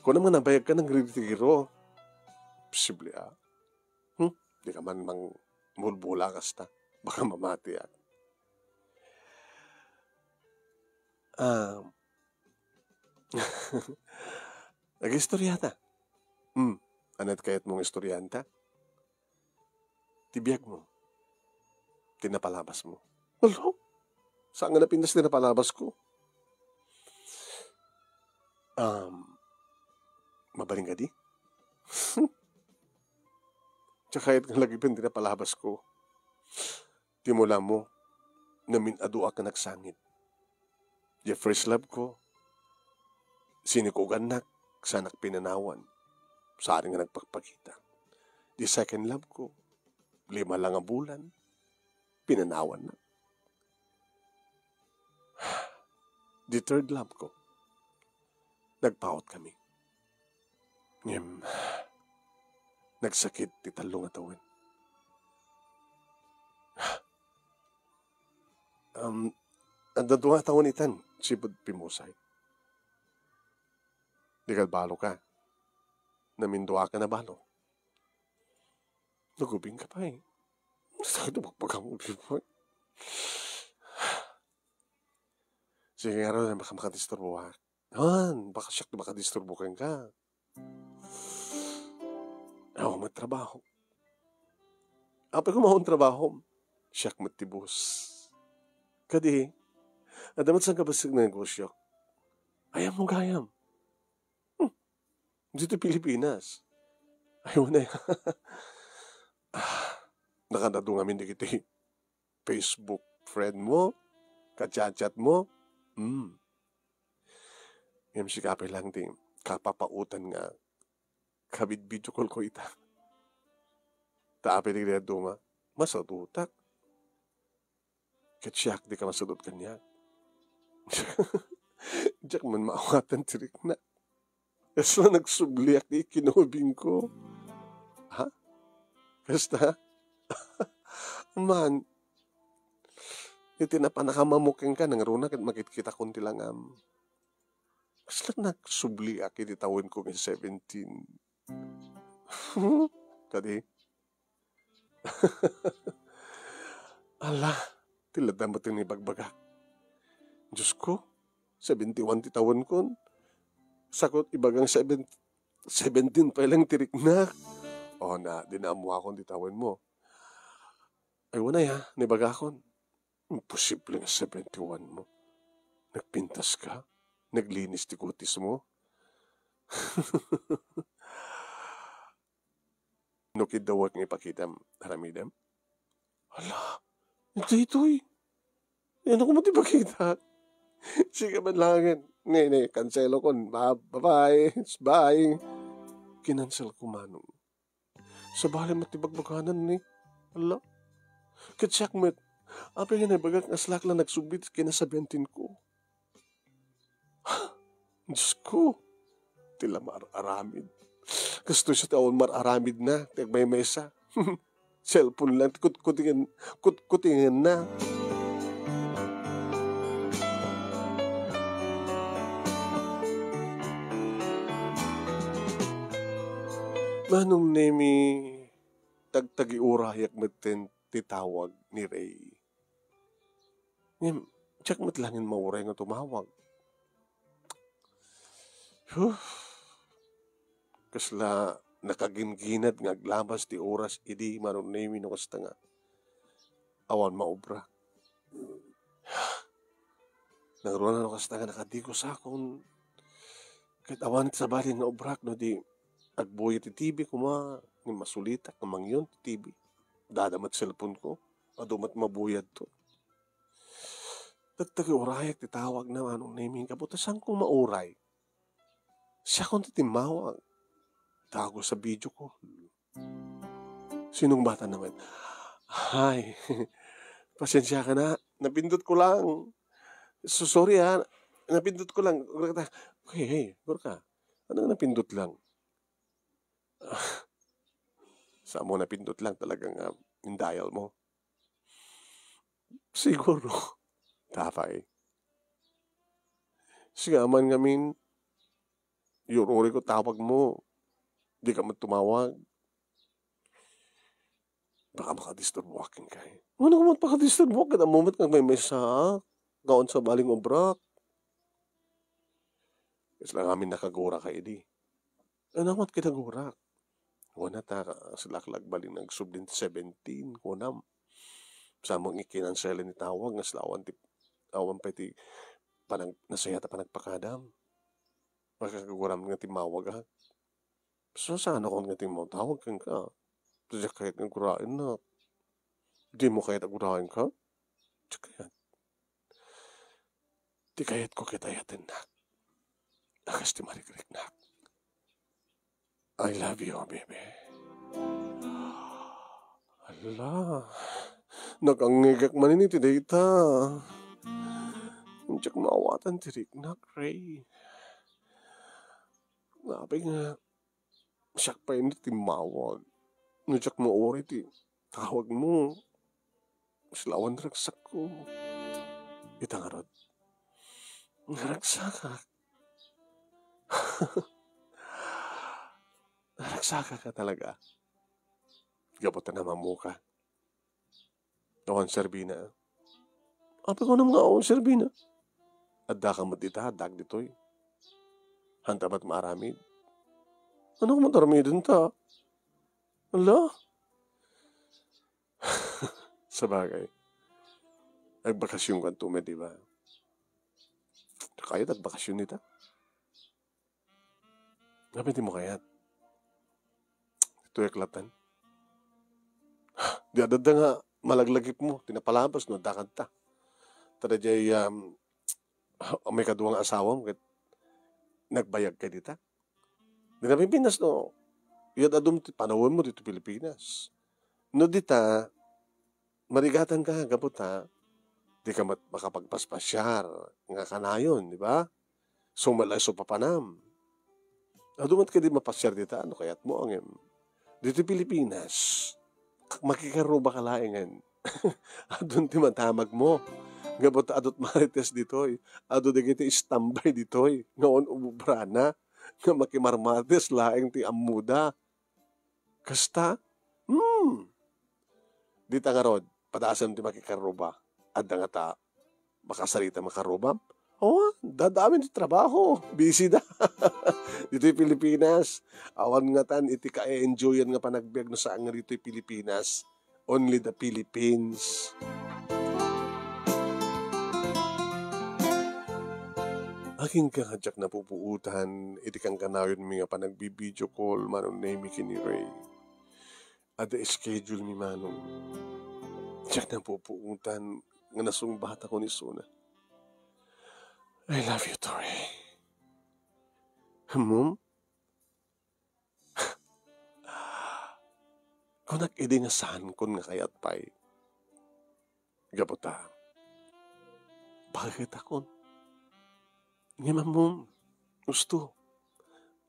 Kunam nga nabayag ka nagretiro. Posible a. Hmm? Di ka man mangbulbula kasta. Baka mamati a. Ah. Agistorya ta. Hmm. Ania ti kayat mong istoryaanta? Ti biag mo. Ti napalabas mo. Alo? Saan nga napintas ti napalabas ko? Um, mabalin ka di? Tsaka it nga lagi pin ti napalabas ko. Ti mula mo, namin-aduak nga nagsangit. Di first love ko, sinikugannak, sanak pinanawan. Saan nga nagpakpakita. Di second love ko, lima lang a bulan, pinanawan na. Di third love ko, nagpaut kami. Ngem, nagsakit ti tallo nga tawen. Um, adda dua nga tawen itan, sipud pimusay. Di kalbalo ka. Namin dua ka na balo. Nagubing ka pa eh. Sakit ang pagpagam mo, di ba? Sige nga raw, baka makadisturbo ka. Han, baka siak ti makadisturbo kenka. Awan met trabaho. Apay ko maon trabaho? Siak met ti boss. Kadi, adda met sangkabasig nga negosyo. Ayam mo gayam. Hmm. Dito Pilipinas. Ayaw na. Ah, nakadado ngamin dagiti Facebook friend mo, ka-chat-chat mo. Hmm. Ngem sika pay lang ti kapapautan nga kabid-video call ko ita. Ta apay dagiti dadduma, masadutak. Ket siak, di ka masadut kaniak. Diak man maawatan ti riknak. Kasla nagsubliak ti kinubing ko. Ha? Kasta? Man, iti napan a kamamok kenka, nangruna ket makitkitakon ti langam. Kasla nagsubliak iti tawenko nga seventeen. Kadi? Ala, ti ladda met ti ibagbagak. Diosko, seventy-one ti tawenkon. Sakot ibagang seven, seventeen pay lang ti riknak. O na, di naammuakon ti tawenmo. Ay, wen aya, nibagakon. Imposible nga seventy-one mo. Nagpintas ka? Naglinis ti kutis mo? No kiddawek nga ipakitam, aramidem? Hala, daytoy. Yan ako mo ti pakita. Sige man langen. Ne, ne, cancelo kon. Ba-, bye-bye. Bye. Kinansel ko, Manong. Sabali met ti bagbaganan ni. Hala. Ket siak met. Apay nga naibagak nga aslak la nagsubli ti kinasabiantin ko. Diosko, ti la mar-aramid. Kastoy sa ti awan mar-aramid na, ti agmaymaysa. Cellphone lang, ti kutkutingen, kutkutingenna. Manong Nemi, tagtagiurayak metten ti tawag ni Ray. Ngem, diak met laeng mauray nga tumawag. Huh. Kasla nakagingginad nga aglabas ti oras idi, Manong Nemi, no kasta nga awan maobra. Nangruna no kasta nga nakadikos akon. Ket awan sabali nga obrak no di agbuyat ti T V koma, ni masulitak nga mangyon ti T V. Dada met cellphone ko, adu met mabuyat to. Tagtagiurayak ti tawag na, Manong Nemi, gapu ta saanko mauray. Siakon ti timmawag. Dagus a video call. Sinungbatan na met. Ay, pasensia ka na. Napindot ko lang. So, sorry, ah. Napindot ko lang. Uray ka ta. Hey, hey, uray ka. Ano napindot lang? Saan mo napindot lang talagang, ah, in-dial mo? Siguro. Tapay. Sige, aman ngamin, iyur-uri ko tawag mo. Di ka man tumawag. Baka makadisturbo akin kay. Ano ka man pakadisturbo akin? Ang moment kang may mesa, kaon sa baling obrak. Kasi lang amin nakagura ka, idi. Ano mat kinagurak? Kuna ta, silak la agbalin nga agsublin ti seventeen, kunam. Saan mo nga ikinansela ni tawag, nga sila awan ti, awan pay ti panag-, nasaya ta panagpakadam. Makakaguram nga timmawag, ha? So, saan ako nga timmawag? Tawag kenka. Diak kayat nga guraennak. Dimo kayat a guraenka? Diak kayat. Ti kayatko ket ayatennak. A kas ti marikriknak. I love you, baby. Ala, nakangngegak manen iti dayta. Diak maawatan ti riknak, Ray. Apay nga, siak pay ni timmawag. No diak mauray ti tawag mo, sila awan ragsakko. Ita ngarud, naragsakak. Naragsakak a talaga. Gapu ta namammoka. Awan serbina. Apay kunam nga awan serbina? Adda ka met dita, addaak ditoy. Hanta met maaramid. Ano ka met aramiden ta? Ala? Sabagay. Agbakasyon kanto met, di ba? Kayo, agbakasyon dita? Apay ti mo kayat? Itoy aklatan. Di adda nga malaglagip mo, ti napalabas no, adda kanta. Ta daydiay, um, may kadua nga asawam, ket nagbayag ka dita. Di na Pilipinas, no? Iyat adum ti panawen mo dito Pilipinas. No dita, marigatan ka, gapu ta, di ka mat-, makapagpaspasiar nga kanayon, di ba? So, malayo so papanam. Adu met kadi mapasiar dita, ano kayat mo, angem? Dito Pilipinas, k-, makikaruba ka laengen. Adun ti matamag mo. Gapu ta adu't marites ditoy, adu dagiti istambay ditoy nga un-ubrana, nga makimarmarites laeng ti ammoda. Kasta? Hmm. Dita ngarud, padasem ti makikarruba. Adda ngata makasarita makarrubam? O, dadamin ti trabaho. Busy da. Ditoy Pilipinas, awan ngatan iti ka-enjoyan nga panagbiag no saan nga ditoy Pilipinas. Only the Philippines. Agingga nga diak napupuotan iti kankanayonmi nga panagbi-video call, Manong Nemy, ken ni Ray. Adda schedule mi, Manong. Diak napupuotan nga nasungbatakon isuna. I love you, Tori. Mom? Kunak idi nga saankon nga kayat pay. Gapu ta, bagetakon. Ngem ammom, husto.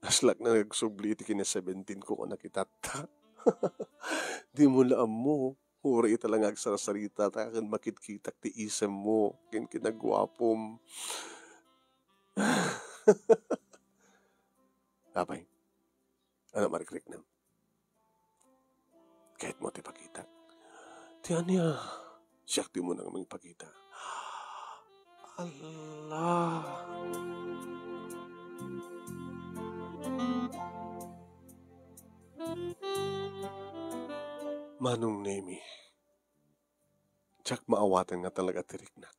Kaslak nga nagsubli iti kina-seventeen ko kunak ni Tatta. Dimo la ammo, uray ita la nga agsarsarita ta ken makitkitak ti isemmo ken kinaguapom. Apay, ano marikriknam? Kayatmo ti pakita? Ti ania? Siak ti umuna nga mangipakita. Allah! Manong Nemy, diak maawatan nga talaga ti riknak.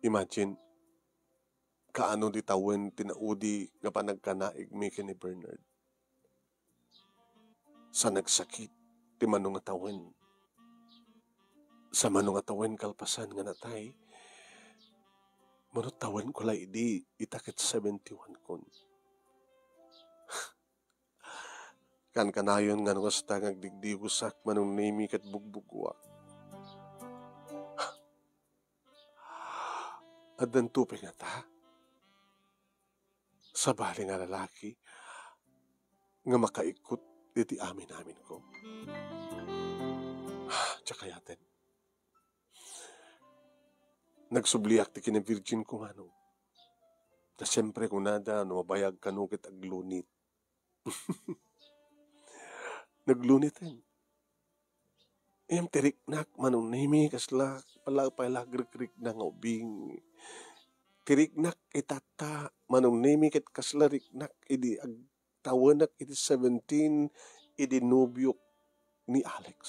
Imagine, kaano di tawen ti naudi nga panagkanaigmi ken ni Bernard. Sa nagsakit ti mano nga tawen. Sa mano nga tawen kalpasan nga natay, mano tawenko la idi ita ket seventy-one kon. Kankanayon nga no kasta nga agdigdigosak, Manong Nemy, ket bugbuggoak. Addanto pay ngata? Sabali nga lalaki nga makaikkut iti amin-aminko. Diak kayaten. Nagsubliak ti kina-virgin ko, Manong. Ta siempre kunada no mabayag kano ket aglunit. Nagluniten. Ngem ti riknak, Manong Nemy, kasla pala pay la agrikrikna nga ubing. Ti riknak, itatta, Manong Nemy, ket kasla riknak idi agtawenak iti seventeen, idi nobiok ni Alex.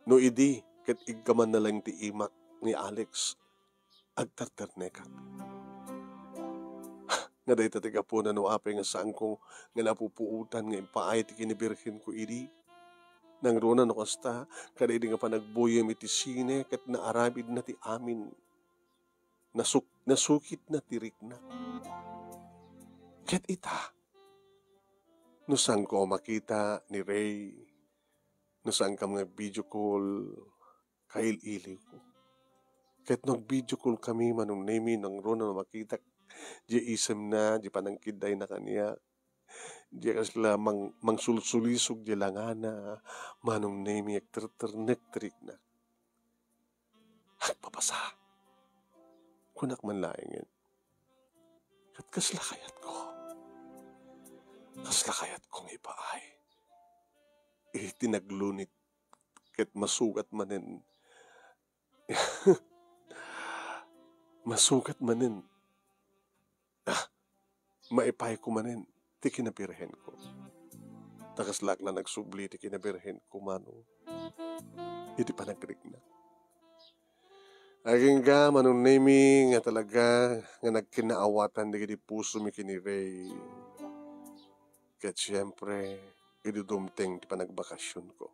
No idi ket iggamanna laeng ti imak ni Alex, agterternekak. Nga dayta ti gapuna no apay nga saanko nga napupuotan nga impaay ti kinabirhenko idi. Nangruna no kasta, kada idi nga panagboyem iti sine ket naaramidna ti amin. Nasuk-, nasukitna ti riknak. Ket ita, no saanko a makita ni Ray, no saankami nga video call, kail-iliwko. Ket no ag-video call kami, Manong Nemy, nangruna no makitak diay isemna, diay panangkiddayna kaniak, diay kasla mang-, mangsulsulisog diay langana, Manong Nemy, agterternek ti riknak. Agpapasa. Kunak man laengen. Ket kasla kayatko. Kasla kayatko nga ipaay. Iti naglunit ket masugat manen. Masugat manen. Ah, maipayko manen ti kinabirhenko. Ta kaslak la nagsubli ti kinabirhenko, Manong, iti panagriknak. Agingga, Manong Nemy, nga talaga nga nagkinaawatan dagiti pusomi ken ni Ray. Ket siempre, idi dumteng ti panagbakasionko.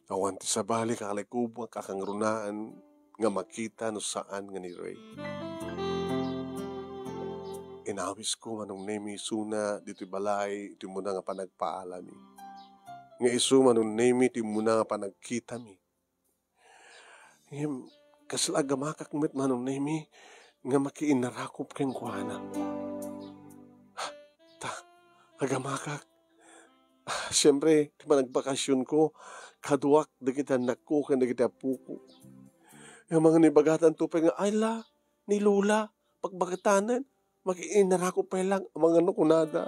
Awan ti sabali, kalikubo a kakangrunaan nga makita no saan nga ni Ray. Inawisko, Manong Nemy, isuna ditoy balay iti umuna nga panagpaalami. Nga isu, Manong Nemy, ti umuna nga panagkitami. Ngem, kasla agamakak met, Manong Nemy, nga makiinnarakop kenkuana. Ta, agamakak, ah, Siempre, ti panagvakasionko, kaduak dagiti annakko ken dagiti appoko. Amangan no ibagatanto pay nga, "Ay la, ni Lola, bagbagatanen, makiinnarakop pay lang," amangan no kunada.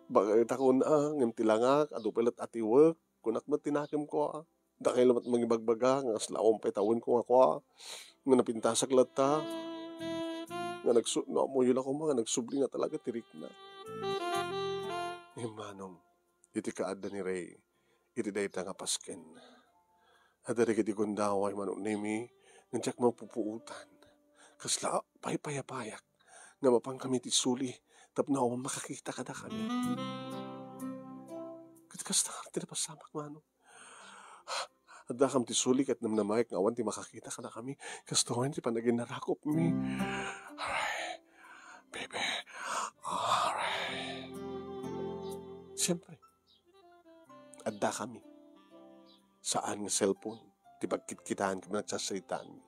Bagayta kuna, ngem ti langak, adu pay latta a tiwek, kunak met ti nakemko, a. Dakay la met mangibagbaga nga kasla awan pay tawenko nga kua, nga napintasak latta, nga nagsu-, no, ammoyo la koma nga nagsubli nga talaga ti rikna. Ngem manong, iti kaadda ni Ray, iti dayta nga pasken, adda dagiti gundaway, Manong Nemi, nga diak mapupuotan. Kasla paypayapayak nga mapankami ti suli tapno awan makakita kadakami. Ket kasta ti napasamak, manong. Addakam ti suli ket namnamaek nga awan ti makakita kadakami. Kastoyen ti panaginnarakopmi. Aray, baby. Aray. Siyempre, addakami. Saan nga cellphone ti pagkitkitaanmi ken panagsasaritaanmi.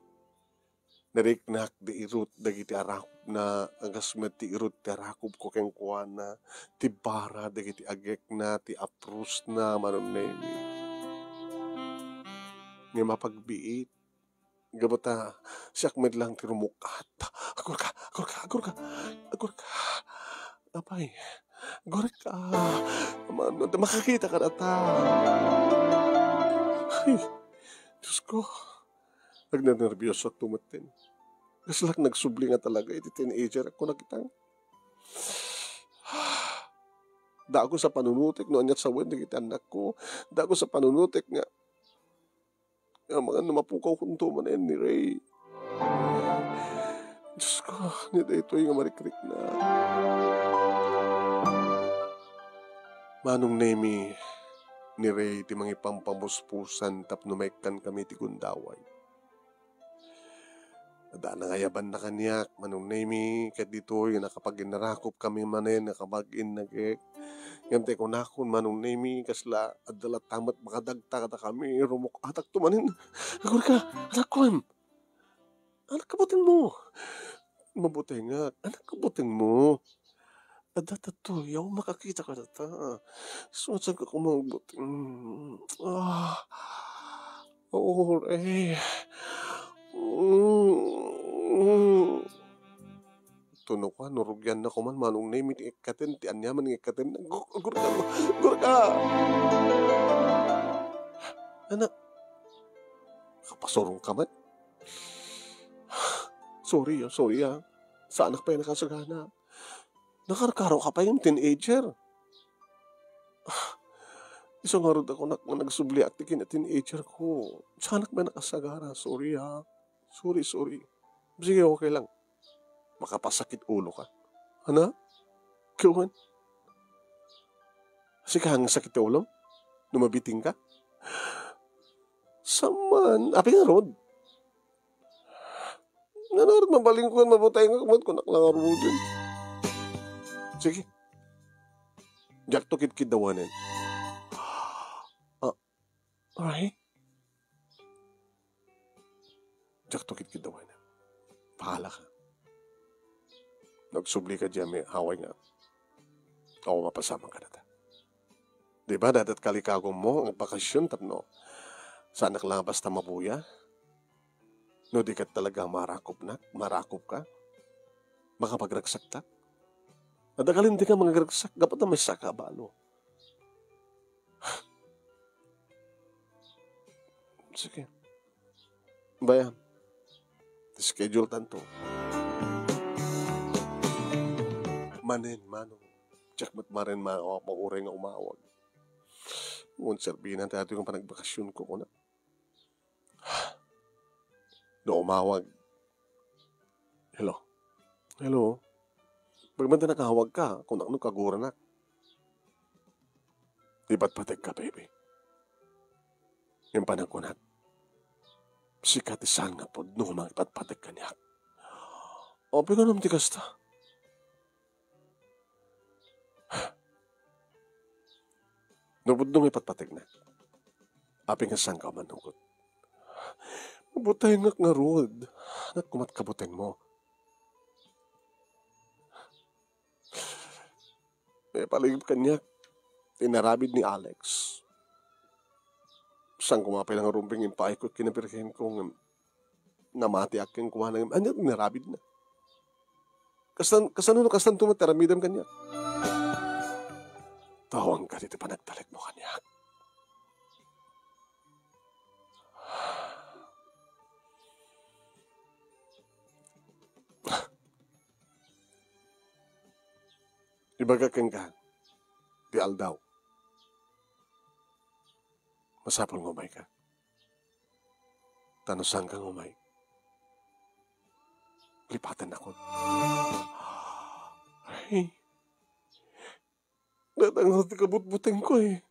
Nariknak di irut dagiti arakupna, a kas met ti irut ti arakupko kenkuana, ti bara dagiti agekna, ti aprusna, Manong Nemi. Ngem apagbiit, gapu ta siak met lang ti rumuk-at. Agurka, agurka, agurka, agurka. Apay, agurka. Mano, makakita ka na ta. Ay, Diyos ko. Nagnenerbiosakto metten. Kaslak nagsubli nga talaga iti teenager ako nakita. Dagus a panunutek no aniat sawen dagiti annakko. Dagus a panunutek nga, nga amangan no mapukaw kunto manen ni Ray. Diyos ko, ni daytoy nga marikrikna. Manong Nemi, ni Ray ti mangipampamuspusan tapno maikkan kami ti gundaway. Adda nangayabanna kaniak, Manong Nemi, ket ditoy nakapag-innarakop kami manen, nakapag-innagek. Ngem ti kunakon, Manong Nemi, kasla adda latta met makadagta kadakami, rumuk-atakto manen. Agurka, anakko, em. Anak, kabutengmo. Mabutengak. Anak, kabutengmo. Adda tattoy, awan makakita kadata. Sumatsag ako magbuteng. Ah. Oo, eh. Mm. Tuno ka, narugianna koman, Manong Nemi, ti ikkaten, ti aniaman nga ikkaten. Gu-, gurka, gurka! Anak, kapasurong ka man. Sorry, ah, sorry, ah. Saanak pay nakasagana. Nakarkaro ka pay nga teenager. Isu ngarud ako nak-, nga nagsubliak ti kina-teenager ko. Saanak pay nakasagana. Sorry, ah. Sorry, sorry. Sige, okay lang. Makapasakit ulo ka. Ana? Kawan? Sika nga sakit ti ulo? No mabiting ka? Saman, apay ngarud? Ngarud, mabalin ko, mabutay nga kumat, kunak lang ngarud. Sige. Diak to kidkidawanen. Ah, aray. Diak to kidkidawanen. Bahala ka. Nagsubli ka diay amin, hawa nga. Ako mapasamak kadata. Di ba, dadat kalikagom mo, ang bakasyon, tapno saanak lang basta mabuya? No di ka talaga marakop na, marakop ka? Makapagragsak ta? Adda kalin di ka mangagragsak, gapu ta may saka balo. Sige. Bayan. Schedule tanto. Manen, manong. Diak met manen ma-, mauray nga umawag. Ngunserbina tayo nga panagbakasyon ko, kuna. No umawag. Hello? Hello? Bagaman ta nakawag ka, kunak no kaguranak. Ipatpateg ka, baby. Yung panagkunak, sika ti saan nga pudno nga mangipatpateg kaniak. Apay nga nagkasta? No pudno nga ipatpategna. Apay nga saan ka manukot? Mabutengak ngarud. Anak, kumat kabuteng mo. May palagip kaniak. ti inaramid ni Alex. Saan koma pay la nga rumbeng impaayko iti kinabirhenko ngem namatiak kenkuana ngem ania ti inaramidna? Kastan, kasano no kastanto met ti aramidem kaniak? Tawangka ti panagtalekmo kaniak. Ibagak kenka ti aldaw. Masapul nga umayka. Ta no saanka nga umay, lipatennakon. Ay, datang ti kabutbutengko, eh.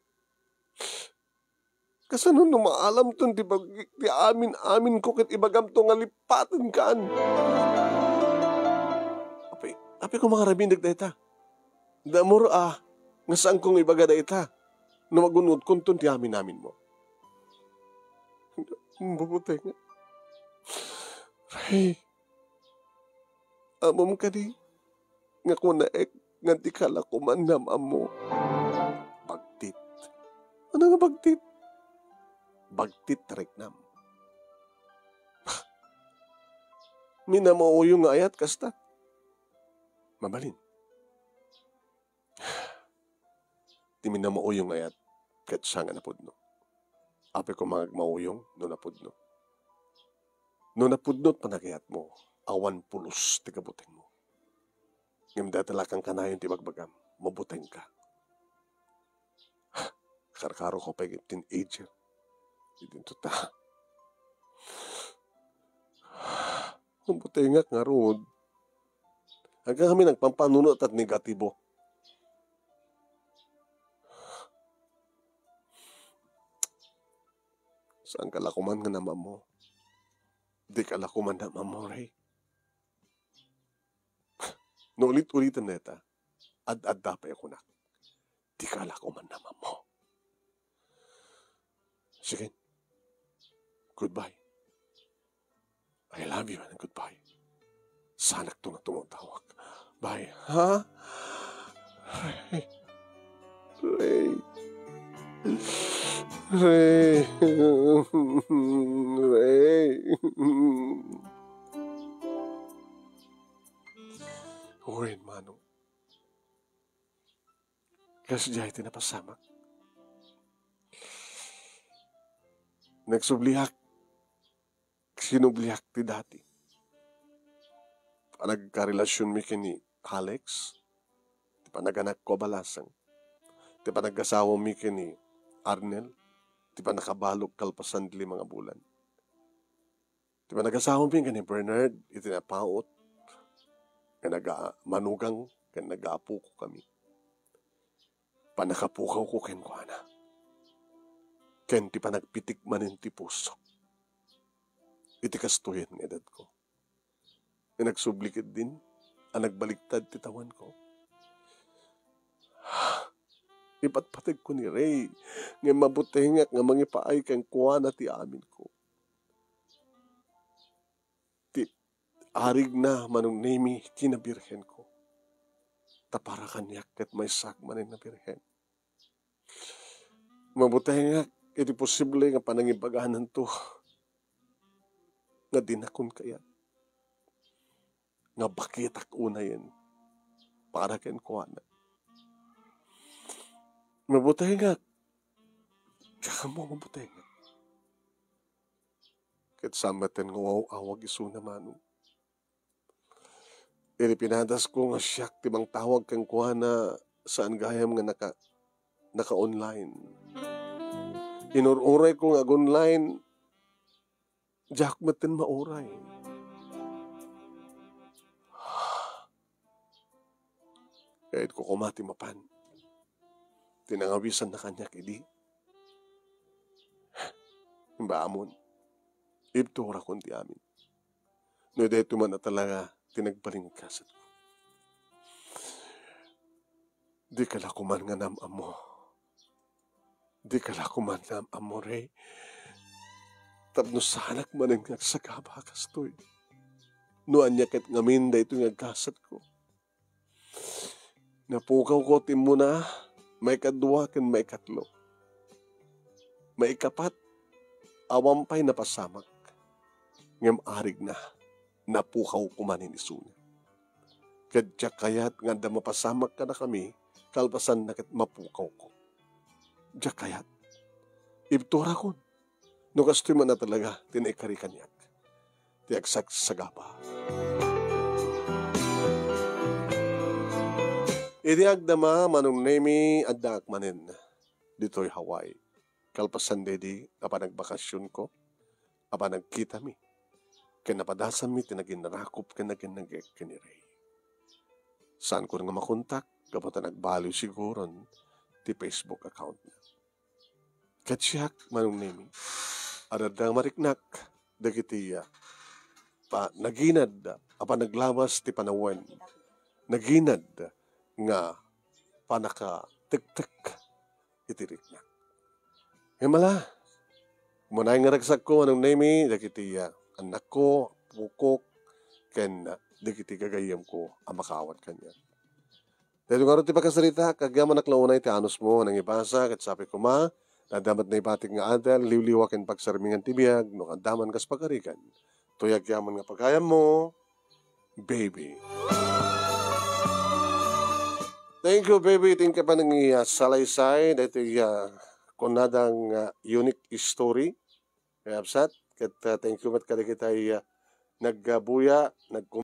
Kasano no maalamton ti bag-, ti amin-aminko ket ibagamto nga lipatenkan? Apay, apay koma nga aramidek dayta? Ammom a, nga saanko nga ibaga dayta no magun-odkonton ti amin-aminmo. Bubuteng. Ray, ammom kadi nga kunaek nga dika la koman naam-ammo? Bagtit. Ania nga bagtit? Bagtit ti riknam. Minamauyong nga ayat kasta. Mabalin. Ti minamauyong nga ayat ket siak nga napudno. Apay koma nga agmauyong no napudno? No napudno ti panagayatmo, awan pulos ti kabutengmo. Ngem dayta la kankanayon ti ibagbagam, mabutengka. Karkarok pay ket teenager. Idinto ta. Mabutengak ngarud. Agka kami nagpampanunot at negatibo. Saanka la koman nga naam-ammo? Dika la koman naam-ammo, Ray? No ulit-ulitan dayta, ad-adda pay a kunak, dika la koman naam-ammo. Sige. Goodbye. I love you and goodbye. Saanakto nga tumawtawag. Bye, ha? Ray. Ray. Ray. Ray. Wen, Manong. Kasdiay ti napasamak. Nagsubliak. Sinubliak ti dati. Panagkarelasionmi ken ni Alex, ti panaganakko a balasang, ti panagasawanmi ken ni Arnel, ti pannakabalok kalpasan ti lima nga bulan. Ti panagasawami ken ni Bernard iti napaut nga naga-, manugang ken nagaapokami. Pannakapukawko kenkuana. Ken ti panagpitik manen ti puso. Iti kastoyen nga edadko. Nga nagsubli ketdin a nagbaliktad ti tawenko. Ipatpategko ni Ray, ngem mabutengak nga mangipaay kenkuana ti aminko. Ti arigna Manong Nemi ken Birhenko. Ta para kaniak ket maysak manen a birhen. Mabutengak iti posible nga panangibagananto nga dinakon kayat. Nga bakitak unayen para kenkuana. Mabutengak. Kamo mabutengak. Ket saan metten nga aw-awag isuna, Manong. Iti pinadasko nga siak ti mangtawag kenkuana, saan gayam nga naka-, naka-online. Inur-urayko nga ag-online, diak metten mauray. Kayatko koma ti mapan. Ti nangawisanna kaniak idi. Imbaamon, ibturakon ti amin. No daytoy man a talaga ti nagbalin nga gasatko. Dika la koman nga naam-ammo. Dika la koman naam-ammo, Ray. Tapno saanak manen nga agsagaba a kastoy. No ania ket ngamin daytoy nga gasatko. Napukawko ti immuna, maikadua ken maikatlo, maikapat, awan pay napasamak. Ngem arigna, napukaw koma ni isuna. Ket diak kayat nga adda mapasamak kadakami, kalpasanna ket mapukawko. Diak kayat. Ibturakon. No kastoy man a talaga ti naikari kaniak ti agsagsagaba. Idi agdama, Manong Nemi, addaak manen ditoy Hawaii. Kalpasan daydi a panagbakasionko, a panagkitami, ken napadasanmi ti nagin-rakop ken nagin-nagek ken ni Ray. Saanko nga makontak gapu ta nagbaliw siguron ti Facebook accountna. Ket siak, Manong Nemi, adda mariknak dagiti, ah, pa-, naginad a panaglabas ti panawen, naginad nga panakatektek iti riknak. Ngem ala, umuna nga ragsakko, Manong Nemi, dagiti, ah, annakko, apokok, ken, ah, dagiti gagayyemko a makaawat kaniak. Daytoy ngarud ti pakasaritaak, agyamanak la unay ti anusmo a nangibasa, ket sapay koma, adda met naibatik nga adal, liwliwa ken pagsarmingan ti biag, no kaandaman kas pagarigan. Toy agyaman nga pagayammo, Baby. Thank you, Baby. Thank you pa nang iya salaysay. Daytoy, ah, kunadang, ah, unique story. Kayabsat, ket, ah, thank you met kadagiti, ah, nagbuya, nag-